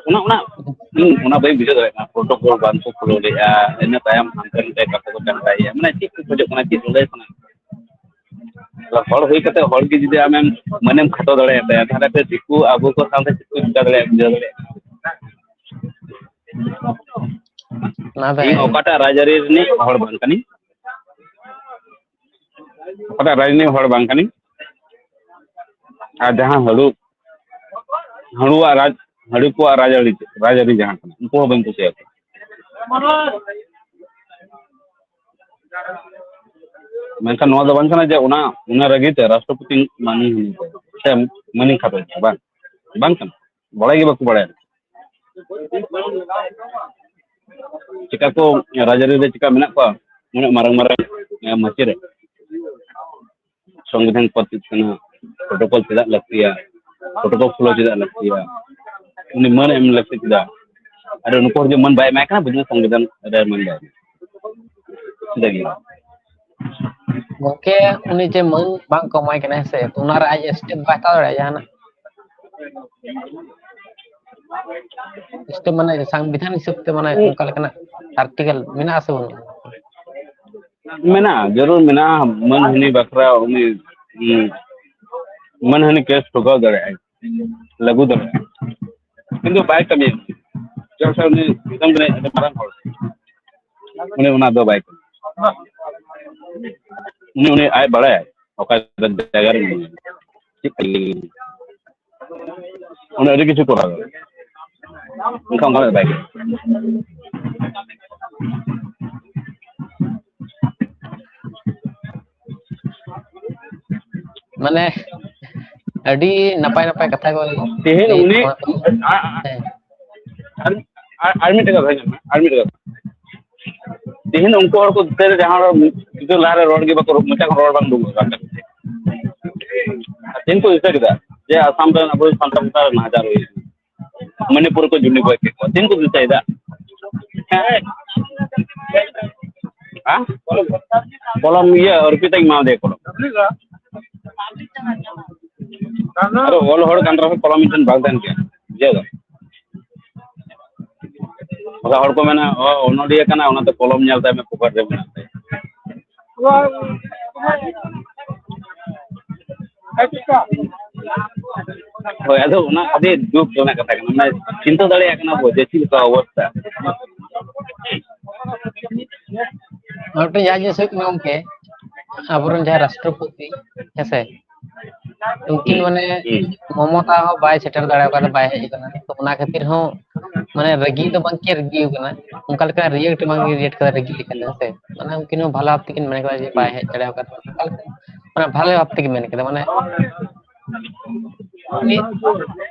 ᱚᱱᱟ ᱚᱱᱟ ᱤᱧ ᱚᱱᱟ ᱵᱟᱹᱧ ᱵᱩᱡᱷᱟᱹᱣ ᱫᱟᱲᱮᱭᱟᱜ ᱠᱟᱱᱟ, ᱯᱨᱳᱴᱳᱠᱚᱞ ᱵᱟᱝ ᱠᱚ ᱯᱷᱚᱞᱳ ᱞᱮᱫᱼᱟ, ᱤᱱᱟᱹ ᱛᱟᱭᱚᱢ ᱦᱟᱱᱛᱮ ᱱᱟᱛᱮ ᱠᱟᱛᱷᱟ ᱠᱚ ᱪᱟᱞᱟᱜᱼᱟ, ᱢᱟᱱᱮ ᱪᱮᱫ ᱠᱚ ᱠᱷᱚᱡᱚᱜ ᱠᱟᱱᱟ, ᱪᱮᱫ ᱠᱚ ᱞᱟᱹᱭ ᱠᱟᱱᱟ᱾ ᱟᱫᱚ ᱦᱚᱲ ᱦᱩᱭ ᱠᱟᱛᱮ ᱦᱚᱲ ᱜᱮ ᱡᱩᱫᱤ ᱟᱢᱮᱢ ᱢᱟᱹᱱᱮᱢ ᱠᱷᱟᱴᱚ ᱫᱟᱲᱮᱭᱟᱜ ᱛᱟᱭᱟ, ᱛᱟᱦᱚᱞᱮ ᱯᱮ ᱫᱤᱠᱩ ᱟᱵᱚ ᱠᱚ ᱥᱟᱶᱛᱮ ᱪᱮᱫ ᱠᱚ ᱪᱤᱠᱟ ᱫᱟᱲᱮᱭᱟᱜᱼᱟ, ᱵᱩᱡᱷᱟᱹᱣ ᱫᱟᱲᱮᱭᱟᱜᱼᱟ᱾ ᱚᱱᱟ ᱫᱚ ᱤᱧ ᱦᱮᱸ᱾ ᱚᱠᱟᱴᱟᱜ ᱨᱟᱡᱽᱟᱹᱨᱤ ᱨᱤᱱᱤᱡ ᱦᱚᱲ ᱵᱟᱝ ᱠᱟᱹᱱᱟᱹᱧ, ᱚᱠᱟᱴᱟᱜ ᱨᱟᱡᱽᱟᱹᱨᱤ ᱨᱤᱱᱤᱡ ᱦᱚᱲ ᱵᱟᱝ ᱠᱟᱹᱱᱟᱹᱧ᱾ ᱟᱨ ᱡᱟᱦᱟᱸ ᱦᱟᱹᱲᱩ, ᱦᱟᱹᱲᱩᱣᱟᱜ ᱨᱟᱡᱽ, ᱦᱟᱹᱲᱩ ᱠᱚᱣᱟᱜ ᱨᱟᱡᱽᱟᱹᱨᱤ, ᱨᱟᱡᱽᱟᱹᱨᱤ ᱡᱟᱦᱟᱸ ᱠᱟᱱᱟ, ᱩᱱᱠᱩ ᱦᱚᱸ ᱵᱟᱹᱧ ᱠᱩᱥᱤᱭᱟᱠᱚᱣᱟ᱾ ᱢᱮᱱᱠᱷᱟᱱ ᱱᱚᱣᱟ ᱫᱚ ᱵᱟᱝ ᱠᱟᱱᱟ ᱡᱮ ᱚᱱᱟ, ᱚᱱᱟ ᱨᱟᱹᱜᱤ ᱛᱮ ᱨᱟᱥᱴᱨᱚᱯᱚᱛᱤ ᱢᱟᱹᱱᱤ ᱦᱩᱭᱩᱜ ᱛᱟᱭᱟ ᱥᱮ ᱢᱟᱹᱱᱤ ᱠᱷᱟᱴᱚ ᱛᱟᱭᱟ, ᱵᱟᱝ, ᱵᱟᱝ ᱠᱟᱱᱟ᱾ ᱵᱟᱲᱟᱭ ᱜᱮ ᱵᱟᱠᱚ ᱵᱟᱲᱟᱭᱟ᱾ ᱪᱮᱠᱟ ᱠᱚ ᱨᱟᱡᱽᱟᱹᱨᱤ ᱨᱮ ᱪᱮᱠᱟ ᱢᱮᱱᱟᱜ ᱠᱚᱣᱟ, ᱩᱱᱟᱹᱜ ᱢᱟᱨᱟᱝ ᱢᱟᱨᱟᱝ, ᱮ, ᱢᱟᱹᱪᱤ ᱨᱮ ᱥᱚᱝᱵᱤᱫᱷᱟᱱ ᱯᱚᱫ ᱠᱟᱱᱟ, ᱯᱨᱳᱴᱳᱠᱚᱞ ᱪᱮᱫᱟᱜ ᱞᱟᱹᱠᱛᱤᱭᱟ, ᱯᱨᱳᱴᱳᱠᱚᱞ ᱯᱷᱚᱞᱳ ᱪᱮᱫᱟᱜ ᱞᱟᱹᱠᱛᱤᱭᱟ, ᱩᱱᱤ ᱢᱟᱹᱱ ᱮᱢ ᱞᱟᱹᱠᱛᱤ ᱪᱮᱫᱟᱜ? ᱟᱨ ᱱᱩᱠᱩ ᱦᱚᱲ ᱡᱮ ᱢᱟᱹᱱ ᱵᱟᱭ ᱮᱢᱟᱭ ᱠᱟᱱᱟ, ᱵᱩᱡᱽ ᱢᱮ ᱥᱚᱝᱵᱤᱫᱷᱟᱱ ᱨᱮ ᱢᱟᱹᱱ ᱵᱟᱭ ᱮᱢᱟᱭ ᱠᱟᱱᱟ᱾ ᱪᱮᱫᱟᱜ ᱜᱮ ᱵᱟᱝ? ᱜᱚᱝᱠᱮ, ᱩᱱᱤ ᱡᱮ ᱢᱟᱹᱱ ᱵᱟᱝ ᱠᱚ ᱮᱢᱟᱭ ᱠᱟᱱᱟ, ᱦᱮᱸ ᱥᱮ, ᱚᱱᱟ ᱨᱮ ᱟᱡ ᱥᱴᱮᱯ ᱵᱟᱭ ᱦᱟᱛᱟᱣ ᱫᱟᱲᱮᱭᱟᱜᱼᱟ ᱡᱟᱦᱟᱱᱟᱜ? ᱥᱴᱮᱯ ᱢᱟᱱᱮ ᱥᱚᱝᱵᱤᱫᱷᱟᱱ ᱦᱤᱥᱟᱹᱵ ᱛᱮ ᱢᱟᱱᱮ ᱚᱱᱠᱟ ᱞᱮᱠᱟᱱᱟᱜ ᱟᱨᱴᱤᱠᱮᱞ ᱢᱮᱱᱟᱜᱼᱟ ᱥᱮ ᱵᱟᱹᱱᱩᱜᱼᱟ? ᱢᱮᱱᱟᱜᱼᱟ, ᱡᱟᱹᱨᱩᱲ ᱢᱮᱱᱟᱜᱼᱟ᱾ ᱢᱟᱹᱱ ᱦᱟᱹᱱᱤ ᱵᱟᱠᱷᱨᱟ ᱩᱱᱤ, ᱩᱸ, ᱢᱟᱹᱱ ᱦᱟᱹᱱᱤ ᱠᱮᱥ ᱴᱷᱩᱠᱟᱹᱣ ᱫᱟᱲᱮᱭᱟᱜᱼᱟᱭ, ᱞᱟᱹᱜᱩ ᱫᱟᱲᱮᱭᱟᱜᱼᱟᱭ, ᱠᱤᱱᱛᱩ ᱵᱟᱭ ᱠᱟᱹᱢᱤᱭᱟ᱾ ᱪᱮᱫᱟᱜ ᱥᱮ ᱩᱱᱤ ᱫᱤᱥᱚᱢ ᱨᱤᱱᱤᱡ ᱟᱹᱰᱤ ᱢᱟᱨᱟᱝ ᱦᱚᱲ, ᱩᱱᱤ ᱚᱱᱟ ᱫᱚ ᱵᱟᱭ ᱠᱟᱹᱢᱤᱭᱟ᱾ ᱩᱱᱤ, ᱩᱱᱤ ᱟᱡ ᱵᱟᱲᱟᱭᱟ ᱚᱠᱟ ᱡᱟᱭᱜᱟ ᱨᱮ ᱢᱮᱱᱟᱭᱟ, ᱪᱮᱫ ᱠᱟᱹᱢᱤ᱾ ᱩᱱᱤ ᱟᱹᱰᱤ ᱠᱤᱪᱷᱩ ᱠᱚᱨᱟᱣ ᱫᱟᱲᱮᱭᱟᱜᱼᱟ, ᱢᱮᱱᱠᱷᱟᱱ ᱚᱱᱠᱟ ᱫᱚ ᱵᱟᱭ ᱠᱟᱹᱢᱤᱭᱟ᱾ ᱢᱟᱱᱮ ᱟᱹᱰᱤ ᱱᱟᱯᱟᱭ ᱱᱟᱯᱟᱭ ᱠᱟᱛᱷᱟ ᱠᱚ ᱛᱮᱦᱮᱧ ᱞᱟᱹᱭ ᱩᱱᱤ ᱠᱚᱣᱟ᱾ ᱟ- ᱟ- ᱦᱮᱸ᱾ ᱟᱨ, ᱟᱨ, ᱟᱨ ᱢᱤᱫᱴᱮᱡ ᱠᱟᱛᱷᱟ ᱧᱮᱞ ᱢᱮ, ᱟᱨ ᱢᱤᱫᱴᱮᱡ ᱠᱟᱛᱷᱟ᱾ ᱛᱮᱦᱮᱧ ᱩᱱᱠᱩ ᱦᱚᱲ ᱠᱚ ᱫᱤᱥᱟᱹᱭᱟ ᱡᱟᱦᱟᱸ ᱦᱚᱲ ᱠᱤᱪᱷᱩ ᱞᱟᱦᱟ ᱨᱮ ᱨᱚᱲ ᱜᱮ ᱵᱟᱠᱚ ᱨᱚᱲ, ᱢᱚᱪᱟ ᱠᱷᱚᱱ ᱨᱚᱲ ᱵᱟᱝ ᱩᱰᱩᱠᱚᱜ ᱠᱟᱱ ᱛᱟᱠᱚᱣᱟ᱾ ᱟᱨ ᱛᱮᱦᱮᱧ ᱠᱚ ᱫᱤᱥᱟᱹ ᱠᱮᱫᱟ ᱡᱮ ᱟᱥᱟᱢ ᱨᱮᱱ ᱟᱵᱚ ᱥᱟᱱᱛᱟᱲ ᱠᱚ ᱱᱟᱦᱟᱪᱟᱨ ᱦᱩᱭ ᱠᱟᱱᱟ, ᱢᱚᱱᱤᱯᱩᱨ ᱨᱮᱠᱚ ᱡᱩᱢᱤ ᱠᱚ ᱮᱢ ᱠᱮᱫ ᱠᱚᱣᱟ, ᱛᱮᱦᱮᱧ ᱠᱚ ᱫᱤᱥᱟᱹᱭᱮᱫᱟ᱾ ᱦᱮᱸ? ᱠᱚᱞᱚᱢ ᱤᱭᱟᱹ ᱚᱨᱯᱤᱛᱟᱧ ᱮᱢᱟ ᱫᱮᱭᱟ ᱠᱚᱞᱚᱢ᱾ ᱟᱨ ᱚᱞ ᱦᱚᱲ ᱠᱟᱱ ᱨᱮᱦᱚᱸ ᱠᱚᱞᱚᱢ ᱢᱤᱫᱴᱮᱱ ᱵᱟᱝ ᱛᱟᱦᱮᱱ ᱜᱮᱭᱟ, ᱵᱩᱡᱷᱟᱹᱣ ᱫᱟᱢ? ᱵᱟᱠᱷᱟᱡ ᱦᱚᱲ ᱠᱚ ᱢᱮᱱᱟ, "ᱚ, ᱚᱱᱚᱞᱤᱭᱟᱹ ᱠᱟᱱᱟ, ᱚᱱᱟᱛᱮ ᱠᱚᱞᱚᱢ ᱧᱮᱞ ᱛᱟᱭ ᱢᱮ, ᱯᱚᱠᱮᱴ ᱨᱮ ᱢᱮᱱᱟᱜ ᱛᱟᱭᱟ᱾" ᱦᱳᱭ, ᱟᱫᱚ ᱚᱱᱟ ᱟᱹᱰᱤ ᱫᱩᱠ ᱨᱮᱱᱟᱜ ᱠᱟᱛᱷᱟ ᱠᱟᱱᱟ, ᱢᱟᱱᱮ ᱪᱤᱱᱛᱟᱹ ᱫᱟᱲᱮᱭᱟᱜ ᱠᱟᱱᱟ ᱵᱚ ᱡᱮ ᱪᱮᱫ ᱞᱮᱠᱟ ᱚᱵᱚᱥᱛᱟ᱾ ᱟᱨ ᱢᱤᱫᱴᱮᱱ ᱡᱟᱦᱟᱸ ᱡᱤᱱᱤᱥ ᱦᱩᱭᱩᱜ ᱠᱟᱱᱟ ᱜᱚᱢᱠᱮ, ᱟᱵᱚᱨᱮᱱ ᱡᱟᱦᱟᱸ ᱨᱟᱥᱴᱨᱚᱯᱚᱛᱤ, ᱦᱮᱸᱥᱮ, ᱩᱱᱠᱤᱱ ᱦᱩᱸ, ᱢᱟᱱᱮ ᱦᱩᱸ, ᱢᱚᱢᱚᱛᱟ ᱦᱚᱸ ᱵᱟᱭ ᱥᱮᱴᱮᱨ ᱫᱟᱲᱮ ᱠᱟᱣᱫᱟ, ᱵᱟᱭ ᱦᱮᱡ ᱟᱠᱟᱱᱟ᱾ ᱛᱚ ᱚᱱᱟ ᱠᱷᱟᱹᱛᱤᱨ ᱦᱚᱸ ᱢᱟᱱᱮ ᱨᱟᱹᱜᱤ ᱫᱚ ᱵᱟᱝ ᱠᱤᱱ ᱨᱟᱹᱜᱤ ᱟᱠᱟᱱᱟ, ᱚᱱᱠᱟ ᱞᱮᱠᱟ ᱨᱤᱭᱮᱠᱴ ᱵᱟᱝ ᱨᱤᱭᱮᱠᱴ ᱠᱟᱫᱟ ᱨᱟᱹᱜᱤ ᱞᱮᱠᱟ ᱫᱚ, ᱦᱮᱸᱥᱮ᱾ ᱢᱟᱱᱮ ᱩᱱᱠᱤᱱ ᱦᱚᱸ ᱵᱷᱟᱞᱮ ᱵᱷᱟᱵ ᱛᱮᱠᱤᱱ ᱢᱮᱱ ᱠᱟᱫᱟ ᱡᱮ ᱵᱟᱭ ᱦᱩᱸ, ᱦᱮᱡ ᱫᱟᱲᱮ ᱠᱟᱣᱫᱟ, ᱚᱱᱠᱟ ᱞᱮᱠᱟ ᱢᱟᱱᱮ ᱵᱷᱟᱞᱮ ᱵᱷᱟᱵ ᱛᱮᱠᱤᱱ ᱢᱮᱱ ᱠᱟᱫᱟ, ᱢᱟᱱᱮ ᱩᱱᱤ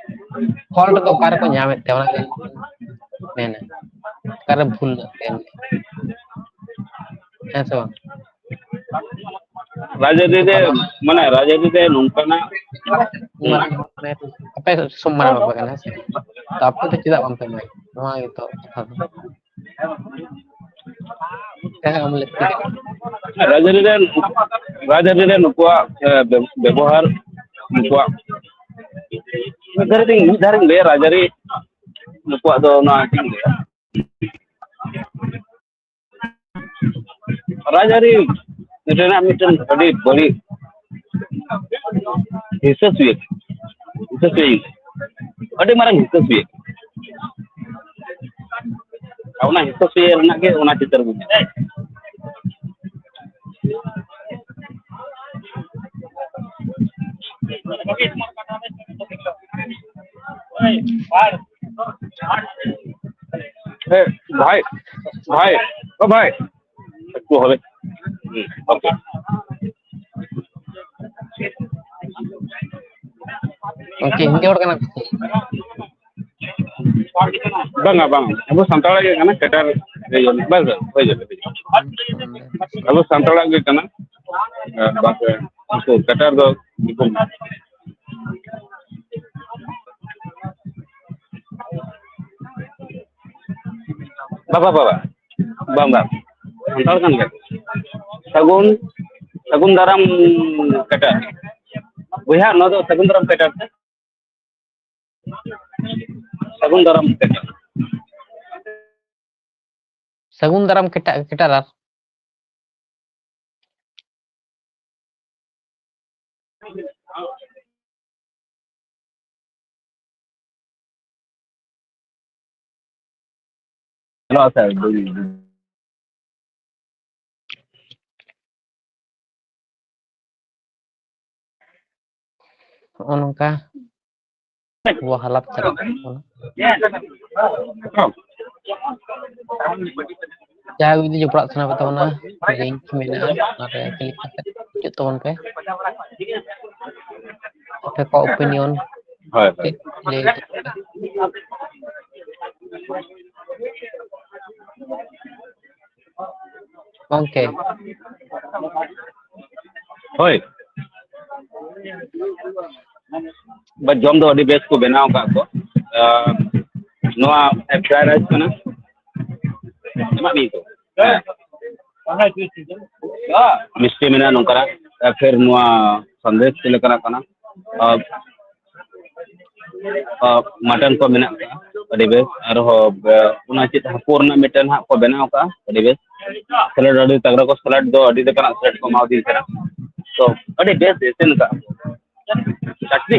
ᱯᱷᱚᱞᱴ ᱫᱚ ᱚᱠᱟ ᱨᱮᱠᱚ ᱧᱟᱢᱮᱫ ᱛᱟᱭᱟ, ᱚᱱᱟ ᱜᱮ ᱢᱮᱱᱟ, ᱚᱠᱟᱨᱮ ᱵᱷᱩᱞ ᱢᱮᱱᱟᱜ ᱛᱟᱭᱟ, ᱦᱮᱸ ᱥᱮ ᱵᱟᱝ? ᱨᱟᱡᱽᱟᱹᱨᱤ ᱨᱮ, ᱢᱟᱱᱮ ᱨᱟᱡᱽᱟᱹᱨᱤ ᱨᱮ ᱱᱚᱝᱠᱟᱱᱟᱜ, ᱦᱩᱸ, ᱢᱟᱨᱟᱝ ᱦᱚᱲ ᱢᱟᱱᱮ ᱟᱯᱮ ᱥᱚᱢᱢᱟᱱ ᱮᱢᱟ ᱯᱮ ᱠᱟᱱᱟ, ᱦᱮᱸ ᱥᱮ? ᱛᱚ ᱟᱯᱮ ᱫᱚ ᱪᱮᱫᱟᱜ ᱵᱟᱝ ᱯᱮ ᱮᱢᱟᱭ? ᱱᱚᱣᱟ ᱜᱮᱛᱚ ᱠᱟᱛᱷᱟ ᱫᱚ᱾ ᱦᱮᱸ, ᱮᱢ ᱞᱟᱹᱠᱛᱤ ᱠᱟᱱᱟ᱾ ᱨᱟᱡᱽᱟᱹᱨᱤ ᱨᱮ, ᱨᱟᱡᱽᱟᱹᱨᱤ ᱨᱮ ᱱᱩᱠᱩᱣᱟᱜ, ᱮ, ᱵᱮ-, ᱵᱮᱵᱚᱦᱟᱨ, ᱱᱩᱠᱩᱣᱟᱜ ᱢᱤᱫ ᱫᱷᱟᱨᱮ ᱛᱮ, ᱢᱤᱫ ᱫᱷᱟᱨᱮᱧ ᱞᱟᱹᱭᱟ, ᱨᱟᱡᱽᱟᱹᱨᱤ ᱱᱩᱠᱩᱣᱟᱜ ᱫᱚ ᱱᱚᱣᱟ ᱪᱮᱫ ᱤᱧ ᱞᱟᱹᱭᱟ? ᱨᱟᱡᱽᱟᱹᱨᱤ ᱨᱮᱱᱟᱜ ᱢᱤᱫᱴᱮᱱ ᱟᱹᱰᱤ ᱵᱟᱹᱲᱤᱡ ᱦᱤᱥᱟᱹ ᱥᱩᱭᱟᱹ, ᱦᱤᱥᱟᱹ ᱥᱩᱭᱟᱹ, ᱟᱹᱰᱤ ᱢᱟᱨᱟᱝ ᱦᱤᱥᱟᱹ ᱥᱩᱭᱟᱹ᱾ ᱚᱱᱟ ᱦᱤᱥᱟᱹᱵ ᱛᱮ ᱨᱮᱱᱟᱜ ᱜᱮ ᱚᱱᱟ ᱪᱤᱛᱟᱹᱨ ᱵᱚᱱ ᱧᱮᱞᱟ᱾ ᱦᱮᱸ, ᱵᱷᱟᱭ, ᱵᱷᱟᱭ, ᱳ ᱵᱷᱟᱭ, ᱮᱠᱴᱩ ᱦᱚᱞᱮ, ᱦᱩᱸ, ᱳᱠᱮ᱾ ᱜᱚᱝᱠᱮ, ᱦᱤᱱᱫᱤ ᱦᱚᱲ ᱠᱟᱱᱟ ᱠᱚ? ᱵᱟᱝᱟ, ᱵᱟᱝ, ᱟᱵᱚ ᱥᱟᱱᱛᱟᱲᱟᱜ ᱜᱮ ᱠᱟᱱᱟ, ᱠᱟᱴᱟᱨ, ᱵᱟᱥ, ᱵᱟᱥ, ᱦᱩᱭ ᱡᱟᱹᱛ᱾ ᱟᱵᱚ ᱥᱟᱱᱛᱟᱲᱟᱜ ᱜᱮ ᱠᱟᱱᱟ᱾ ᱵᱟᱝ, ᱩᱱᱠᱩ ᱠᱟᱴᱟᱨ ᱫᱚ ᱫᱤᱠᱩ᱾ ᱵᱟᱵᱟ, ᱵᱟᱵᱟ, ᱵᱟᱝ, ᱵᱟᱝ, ᱥᱟᱱᱛᱟᱲ ᱠᱟᱱ ᱜᱮᱭᱟ᱾ ᱥᱟᱹᱜᱩᱱ, ᱥᱟᱹᱜᱩᱱ ᱫᱟᱨᱟᱢ ᱠᱟᱴᱟᱨ᱾ ᱵᱚᱭᱦᱟ, ᱱᱚᱣᱟ ᱫᱚ ᱥᱟᱹᱜᱩᱱ ᱫᱟᱨᱟᱢ ᱠᱟᱴᱟᱨ ᱥᱮ? ᱥᱟᱹᱜᱩᱱ ᱫᱟᱨᱟᱢ ᱠᱟᱴᱟᱨ᱾ ᱥᱟᱹᱜᱩᱱ ᱫᱟᱨᱟᱢ ᱠᱮᱴᱟ-, ᱠᱮᱴᱟᱨᱟᱨ᱾ ᱦᱮᱞᱳ, ᱥᱮᱨ, ᱵᱟᱹᱧ ᱱᱚᱜᱼᱚ ᱱᱚᱝᱠᱟ ᱟᱵᱚᱣᱟᱜ ᱦᱟᱞᱟᱛ ᱪᱟᱞᱟᱜ ᱠᱟᱱᱟ᱾ ᱡᱟᱦᱟᱸᱭ ᱡᱩᱫᱤ ᱡᱚᱯᱲᱟᱜ ᱥᱟᱱᱟ ᱯᱮ ᱛᱟᱵᱚᱱᱟ, ᱞᱤᱝᱠ ᱢᱮᱱᱟᱜᱼᱟ, ᱚᱱᱟᱨᱮ ᱠᱞᱤᱠ ᱠᱟᱛᱮ ᱦᱤᱡᱩᱜ ᱛᱟᱵᱚᱱ ᱯᱮ᱾ ᱟᱯᱮ ᱠᱚᱣᱟᱜ ᱳᱯᱤᱱᱤᱭᱚᱱ ᱦᱳᱭ, ᱦᱳᱭ᱾ ᱞᱟᱹᱭ ᱛᱟᱵᱚᱱ ᱯᱮ᱾ ᱜᱚᱝᱠᱮ᱾ ᱦᱳᱭ᱾ ᱵᱟ, ᱡᱚᱢ ᱫᱚ ᱟᱹᱰᱤ ᱵᱮᱥ ᱠᱚ ᱵᱮᱱᱟᱣ ᱟᱠᱟᱫ ᱠᱚ᱾ ᱟᱨ ᱱᱚᱣᱟ fried rice ᱠᱟᱱᱟ᱾ ᱮᱢᱟᱜ ᱢᱮᱭᱟ ᱠᱚ᱾ ᱦᱮᱸ᱾ ᱢᱤᱥᱴᱤ ᱢᱮᱱᱟᱜᱼᱟ ᱱᱚᱝᱠᱟᱱᱟᱜ᱾ ᱟᱨ ᱯᱷᱤᱨ ᱱᱚᱣᱟ ᱥᱟᱸᱫᱮᱥ ᱪᱮᱫ ᱞᱮᱠᱟᱱᱟᱜ ᱠᱟᱱᱟ? ᱟᱨ ᱟᱨ ᱢᱟᱴᱚᱱ ᱠᱚ ᱢᱮᱱᱟᱜ ᱠᱟᱜᱼᱟ, ᱟᱹᱰᱤ ᱵᱮᱥ᱾ ᱟᱨᱦᱚᱸ, ᱵᱮ-, ᱚᱱᱟ ᱪᱮᱫ ᱦᱟᱹᱠᱩ ᱨᱮᱱᱟᱜ ᱢᱤᱫᱴᱮᱱ ᱦᱟᱸᱜ ᱠᱚ ᱵᱮᱱᱟᱣ ᱠᱟᱜᱼᱟ, ᱟᱹᱰᱤ ᱵᱮᱥ᱾ ᱥᱮᱞᱟᱰ ᱟᱹᱰᱤ ᱛᱟᱜᱲᱟ ᱠᱚ, ᱥᱮᱞᱟᱰ ᱫᱚ ᱟᱹᱰᱤ ᱞᱮᱠᱟᱱᱟᱜ ᱥᱮᱞᱟᱰ ᱠᱚ ᱮᱢᱟᱣᱟᱫᱤᱧ ᱠᱟᱱᱟ᱾ ᱛᱚ, ᱟᱹᱰᱤ ᱵᱮᱥ ᱤᱥᱤᱱ ᱠᱟᱜᱼᱟ᱾ ᱪᱟᱴᱱᱤ?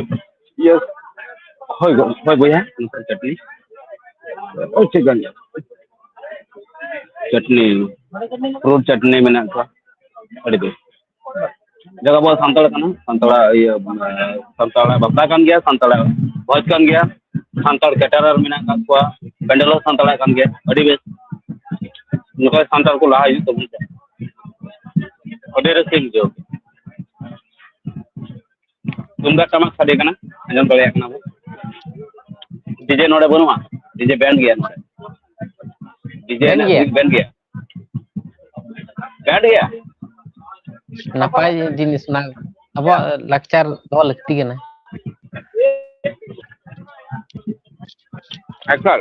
ᱤᱭᱟᱹ, ᱦᱳᱭ ᱜᱚ-, ᱦᱳᱭ ᱵᱚᱭᱦᱟ, ᱪᱟᱴᱱᱤ᱾ ᱳᱭ ᱴᱷᱤᱠ ᱜᱮᱭᱟ᱾ ᱪᱟᱴᱱᱤ, ᱯᱷᱨᱩᱴ ᱪᱟᱴᱱᱤ ᱢᱮᱱᱟᱜ ᱠᱚᱣᱟ, ᱟᱹᱰᱤ ᱵᱮᱥ᱾ ᱡᱟᱭᱜᱟ ᱟᱵᱚ ᱥᱟᱱᱛᱟᱲ ᱠᱟᱱᱟ, ᱥᱟᱱᱛᱟᱲᱟᱜ ᱤᱭᱟᱹ, ᱥᱟᱱᱛᱟᱲᱟᱜ ᱵᱟᱯᱞᱟ ᱠᱟᱱ ᱜᱮᱭᱟ, ᱥᱟᱱᱛᱟᱲᱟᱜ ᱵᱷᱚᱡᱽ ᱠᱟᱱ ᱜᱮᱭᱟ, ᱥᱟᱱᱛᱟᱲ ᱠᱮᱴᱟᱨᱟᱨ ᱢᱮᱱᱟᱜ ᱟᱠᱟᱫ ᱠᱚᱣᱟ, ᱯᱮᱱᱰᱮᱞ ᱦᱚᱸ ᱥᱟᱱᱛᱟᱲᱟᱜ ᱠᱟᱱ ᱜᱮᱭᱟ, ᱟᱹᱰᱤ ᱵᱮᱥ᱾ ᱱᱚᱝᱠᱟ ᱥᱟᱱᱛᱟᱲ ᱠᱚ ᱞᱟᱦᱟ ᱦᱤᱡᱩᱜ ᱛᱟᱵᱚᱱ ᱯᱮ, ᱟᱹᱰᱤ ᱨᱟᱹᱥᱠᱟᱹᱧ ᱵᱩᱡᱷᱟᱹᱣ᱾ ᱛᱩᱢᱫᱟᱜ ᱴᱟᱢᱟᱠ ᱥᱟᱰᱮ ᱠᱟᱱᱟ, ᱟᱸᱡᱚᱢ ᱫᱟᱲᱮᱭᱟᱜ ᱠᱟᱱᱟ ᱵᱚᱱ᱾ ᱰᱤᱡᱮ ᱱᱚᱰᱮ ᱵᱟᱹᱱᱩᱜᱼᱟ, ᱰᱤᱡᱮ ᱵᱮᱱ ᱜᱮᱭᱟ ᱱᱚᱰᱮ᱾ ᱰᱤᱡᱮ ᱵᱮᱱ ᱮᱱᱮᱡ ᱜᱮᱭᱟ? ᱥᱮᱨᱮᱧ ᱵᱮᱱ ᱜᱮᱭᱟ? ᱵᱮᱱ ᱜᱮᱭᱟ? ᱱᱟᱯᱟᱭ ᱡᱤᱱᱤᱥ ᱚᱱᱟ, ᱟᱵᱚᱣᱟᱜ ᱞᱟᱠᱪᱟᱨ ᱫᱚᱦᱚ ᱞᱟᱹᱠᱛᱤ ᱠᱟᱱᱟ᱾ ᱮᱠᱟᱞ᱾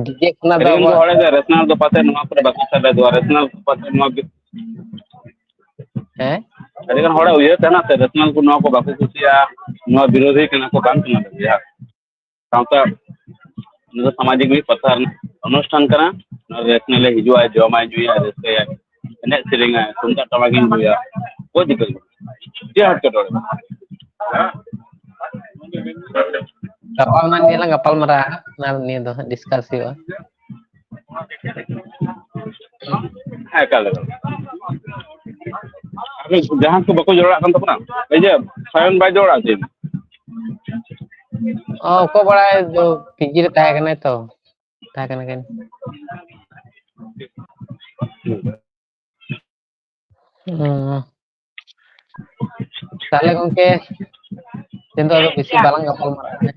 ᱰᱤᱡᱮ ᱠᱷᱚᱱᱟᱜ ᱫᱚ ᱟᱹᱰᱤ ᱜᱟᱱ ᱠᱚ ᱟᱵᱚᱣᱟᱜ ᱦᱚᱲ ᱫᱚ ᱨᱮᱥᱱᱟᱞ ᱫᱚ ᱯᱟᱥᱮ ᱱᱚᱣᱟ ᱠᱚᱨᱮ ᱵᱟᱠᱚ ᱥᱮᱞᱮᱫᱚᱜᱼᱟ, ᱨᱮᱥᱱᱟᱞ ᱫᱚ ᱯᱟᱥᱮ ᱱᱚᱣᱟ ᱜᱮ᱾ ᱦᱮᱸ? ᱟᱹᱰᱤ ᱜᱟᱱ ᱦᱚᱲᱟᱜ ᱩᱭᱦᱟᱹᱨ ᱛᱟᱦᱮᱱᱟ ᱥᱮ, ᱨᱮᱥᱱᱟᱞ ᱠᱚ ᱱᱚᱣᱟ ᱠᱚ ᱵᱟᱠᱚ ᱠᱩᱥᱤᱭᱟᱜᱼᱟ, ᱱᱚᱣᱟ ᱵᱤᱨᱳᱫᱷᱤ ᱠᱟᱱᱟ ᱠᱚ, ᱵᱟᱝ ᱠᱟᱱᱟ ᱵᱮᱥ᱾ ᱡᱟᱦᱟᱸ ᱥᱟᱶᱛᱟ, ᱱᱚᱣᱟ ᱫᱚ ᱥᱟᱢᱟᱡᱤᱠ ᱢᱤᱫ ᱯᱟᱛᱷᱟᱢ ᱚᱱᱩᱥᱴᱷᱟᱱ ᱠᱟᱱᱟ᱾ ᱱᱚᱣᱟ ᱨᱮ ᱨᱮᱥᱱᱟᱞ ᱮ ᱦᱤᱡᱩᱜᱼᱟ, ᱡᱚᱢᱟᱭ, ᱧᱩᱭᱟ, ᱨᱟᱹᱥᱠᱟᱹᱭᱟ, ᱮᱱᱮᱡ ᱥᱮᱨᱮᱧᱟ, ᱛᱩᱢᱫᱟᱜ ᱴᱟᱢᱟᱠ ᱤᱧ ᱨᱩᱭᱟ, ᱠᱳᱱᱳ ᱫᱤᱠᱠᱟᱛ ᱵᱟᱹᱱᱩᱜᱼᱟ᱾ ᱪᱮᱫ ᱮᱴᱠᱮᱴᱚᱬᱮ ᱵᱟᱹᱱᱩᱜᱼᱟ᱾ ᱜᱟᱯᱟ ᱚᱱᱟ ᱱᱤᱭᱮ ᱞᱟᱝ ᱜᱟᱯᱟᱞ ᱢᱟᱨᱟᱜᱼᱟ, ᱚᱱᱟ ᱱᱤᱭᱮ ᱫᱚ ᱦᱟᱸᱜ ᱰᱤᱥᱠᱟᱥ ᱦᱩᱭᱩᱜᱼᱟ᱾ ᱦᱮᱸ, ᱮᱠᱟᱞ, ᱮᱠᱟᱞ᱾ ᱟᱫᱚ ᱡᱟᱦᱟᱸ ᱠᱚ ᱵᱟᱠᱚ ᱡᱚᱲᱟᱜ ᱠᱟᱱ ᱛᱟᱵᱚᱱᱟ, ᱤᱭᱟᱹ, ᱥᱟᱭᱚᱱ ᱵᱟᱭ ᱡᱚᱲᱟᱜ ᱛᱤᱧ᱾ ᱚ, ᱚᱠᱚᱭ ᱵᱟᱲᱟᱭ, ᱫᱚ ᱯᱤᱡᱤ ᱨᱮ ᱛᱟᱦᱮᱸ ᱠᱟᱱᱟᱭ ᱛᱚ, ᱛᱟᱦᱮᱸ ᱠᱟᱱᱟ ᱠᱤᱱ᱾ ᱦᱩᱸ᱾ ᱛᱟᱦᱞᱮ ᱜᱚᱝᱠᱮ, ᱛᱮᱦᱮᱧ ᱫᱚ ᱟᱫᱚ ᱵᱮᱥᱤ ᱵᱟᱞᱟᱝ ᱜᱟᱯᱟᱞ ᱢᱟᱨᱟᱜᱼᱟ, ᱦᱮᱸ?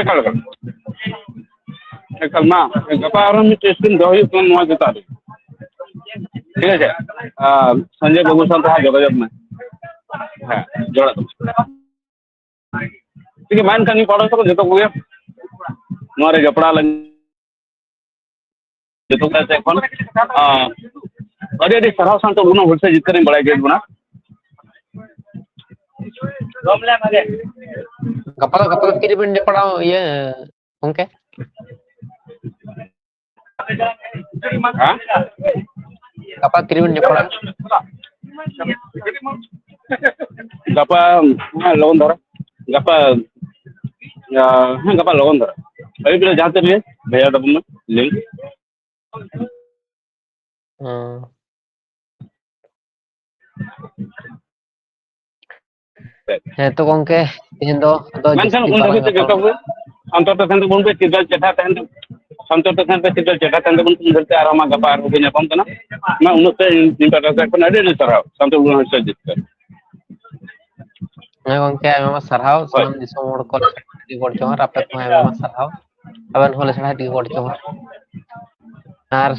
ᱮᱠᱟᱞ, ᱮᱠᱟᱞ᱾ ᱮᱠᱟᱞ, ᱢᱟ, ᱜᱟᱯᱟ ᱟᱨᱦᱚᱸ ᱢᱤᱫᱴᱮᱡ screen ᱫᱚᱦᱚ ᱦᱩᱭᱩᱜ ᱠᱟᱱᱟ ᱱᱚᱣᱟ ᱪᱮᱛᱟᱱ ᱨᱮ᱾ ᱴᱷᱤᱠ ᱟᱪᱷᱮ? ᱟᱨ ᱥᱚᱧᱡᱚᱭ ᱵᱟᱹᱵᱩ ᱥᱟᱶᱛᱮ ᱦᱟᱸᱜ ᱡᱳᱜᱟᱡᱳᱜᱽ ᱢᱮ᱾ ᱦᱮᱸ, ᱡᱚᱲᱟᱜ ᱛᱟᱢᱟ᱾ ᱴᱷᱤᱠ ᱜᱮᱭᱟ, ᱢᱟ ᱮᱱᱠᱷᱟᱱ ᱱᱤᱭᱟᱹ ᱯᱟᱲᱟ ᱛᱟᱠᱚ ᱡᱚᱛᱚ ᱠᱚᱜᱮ ᱱᱚᱣᱟ ᱨᱮ ᱡᱚᱯᱲᱟᱣ ᱞᱟᱹᱜᱤᱫ᱾ ᱡᱚᱛᱚ ᱠᱚ ᱥᱮᱫ ᱠᱷᱚᱱ, ᱟᱸ, ᱟᱹᱰᱤ ᱟᱹᱰᱤ ᱥᱟᱨᱦᱟᱣ ᱥᱟᱶᱛᱮ ᱩᱱᱟᱹᱜ ᱦᱩᱞᱥᱟᱹᱭ ᱡᱤᱛᱠᱟᱹᱨᱤᱧ ᱵᱟᱲᱟᱭ ᱦᱚᱪᱚᱭᱮᱫ ᱵᱚᱱᱟ᱾ ᱜᱟᱯᱟ, ᱜᱟᱯᱟ ᱛᱤ ᱨᱮᱵᱮᱱ ᱡᱚᱯᱲᱟᱣ, ᱤᱭᱟᱹ, ᱜᱚᱝᱠᱮ? ᱦᱮᱸ? ᱜᱟᱯᱟ ᱛᱤ ᱨᱮᱵᱮᱱ ᱡᱚᱯᱲᱟᱜᱼᱟ? ᱜᱟᱯᱟ, ᱦᱮᱸ, ᱞᱚᱜᱚᱱ ᱫᱷᱟᱨᱟ᱾ ᱜᱟᱯᱟ, ᱦᱮᱸ, ᱜᱟᱯᱟ ᱞᱚᱜᱚᱱ ᱫᱷᱟᱨᱟ᱾ ᱟᱹᱭᱩᱵ ᱵᱮᱲᱟ ᱡᱟᱦᱟᱸ ᱛᱤ ᱨᱮᱜᱮ ᱵᱷᱮᱡᱟ ᱛᱟᱵᱚᱱ ᱢᱮ ᱞᱤᱝᱠ᱾ ᱦᱮᱸ᱾ ᱦᱮᱸ ᱛᱚ ᱜᱚᱝᱠᱮ, ᱛᱮᱦᱮᱧ ᱫᱚ ᱟᱫᱚ ᱢᱮᱱᱠᱷᱟᱱ ᱡᱟᱹᱥᱛᱤ ᱩᱱ ᱵᱟᱞᱟᱝ ᱫᱷᱟᱹᱵᱤᱡ ᱛᱮ ᱜᱟᱯᱟᱞ ᱡᱚᱛᱚ ᱠᱚ ᱥᱟᱱᱛᱚᱨ ᱛᱮ ᱛᱟᱦᱮᱱ ᱛᱟᱵᱚᱱ ᱯᱮ, ᱪᱤᱨᱜᱟᱹᱞ ᱪᱮᱴᱷᱟ ᱛᱟᱦᱮᱱ ᱛᱟᱵᱚᱱ, ᱥᱟᱱᱛᱚᱨ ᱛᱮ ᱛᱟᱦᱮᱱ ᱯᱮ, ᱪᱤᱨᱜᱟᱹᱞ ᱪᱮᱴᱷᱟ ᱛᱟᱦᱮᱱ ᱛᱟᱵᱚᱱ ᱯᱮ, ᱩᱱ ᱫᱷᱟᱹᱵᱤᱡ ᱛᱮ ᱟᱨᱦᱚᱸ ᱟᱢᱟᱜ ᱜᱟᱯᱟ ᱟᱨᱦᱚᱸ ᱵᱚᱱ ᱧᱟᱯᱟᱢ ᱠᱟᱱᱟ᱾ ᱢᱟ ᱩᱱᱟᱹᱜ ᱛᱮ ᱤᱧ ᱯᱟᱦᱴᱟ ᱥᱮᱫ ᱠᱷᱚᱱ ᱟᱹᱰᱤ ᱟᱹᱰᱤ ᱥᱟᱨᱦᱟᱣ ᱥᱟᱱᱛᱚᱨ ᱜᱩᱱᱟᱹ ᱦᱚᱸ ᱥᱟᱹᱨᱤ ᱡᱤᱛᱠᱟᱹᱨ᱾ ᱦᱮᱸ ᱜᱚᱝᱠᱮ, ᱟᱭᱢᱟ ᱟᱭᱢᱟ ᱥᱟᱨᱦᱟᱣ᱾ ᱦᱳᱭ᱾ ᱥᱟᱱᱟᱢ ᱫᱤᱥᱚᱢ ᱦᱚᱲ ᱠᱚ ᱞᱟᱹᱜᱤᱫ ᱟᱹᱰᱤ ᱜᱚᱰ ᱡᱚᱦᱟᱨ, ᱟᱯᱮ ᱠᱚᱦᱚᱸ ᱟᱭᱢᱟ ᱟᱭᱢᱟ ᱥᱟᱨᱦᱟᱣ᱾ ᱟᱵᱮᱱ ᱦᱚᱸ ᱞᱮ ᱥᱟᱨᱦᱟᱣ ᱟᱹᱰᱤ ᱜᱚᱰ ᱡᱚᱦᱟᱨ᱾ ᱟᱨ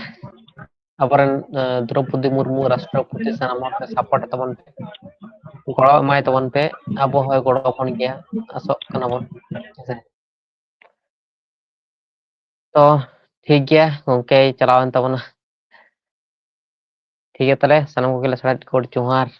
ᱟᱵᱚᱨᱮᱱ, ᱮ, ᱫᱨᱚᱯᱚᱫᱤ ᱢᱩᱨᱢᱩ ᱨᱟᱥᱴᱨᱚᱯᱚᱛᱤ ᱥᱟᱱᱟᱢ ᱦᱚᱲ ᱛᱮ ᱥᱟᱯᱳᱨᱴ ᱛᱟᱵᱚᱱ ᱯᱮ, ᱜᱚᱲᱚ ᱮᱢᱟᱭ ᱛᱟᱵᱚᱱ ᱯᱮ, ᱟᱵᱚ ᱦᱚᱸᱭ ᱜᱚᱲᱚ ᱟᱵᱚᱱ ᱜᱮᱭᱟ, ᱟᱥᱚᱜ ᱠᱟᱱᱟ ᱵᱚᱱ᱾ ᱦᱮᱸᱥᱮ? ᱛᱚ ᱴᱷᱤᱠ ᱜᱮᱭᱟ ᱜᱚᱝᱠᱮ, ᱪᱟᱞᱟᱣᱮᱱ ᱛᱟᱵᱚᱱᱟ᱾ ᱴᱷᱤᱠ ᱜᱮᱭᱟ ᱛᱟᱦᱞᱮ, ᱥᱟᱱᱟᱢ ᱠᱚᱜᱮ ᱞᱮ ᱥᱟᱨᱦᱟᱣ ᱜᱚᱰ ᱡᱚᱦᱟᱨ᱾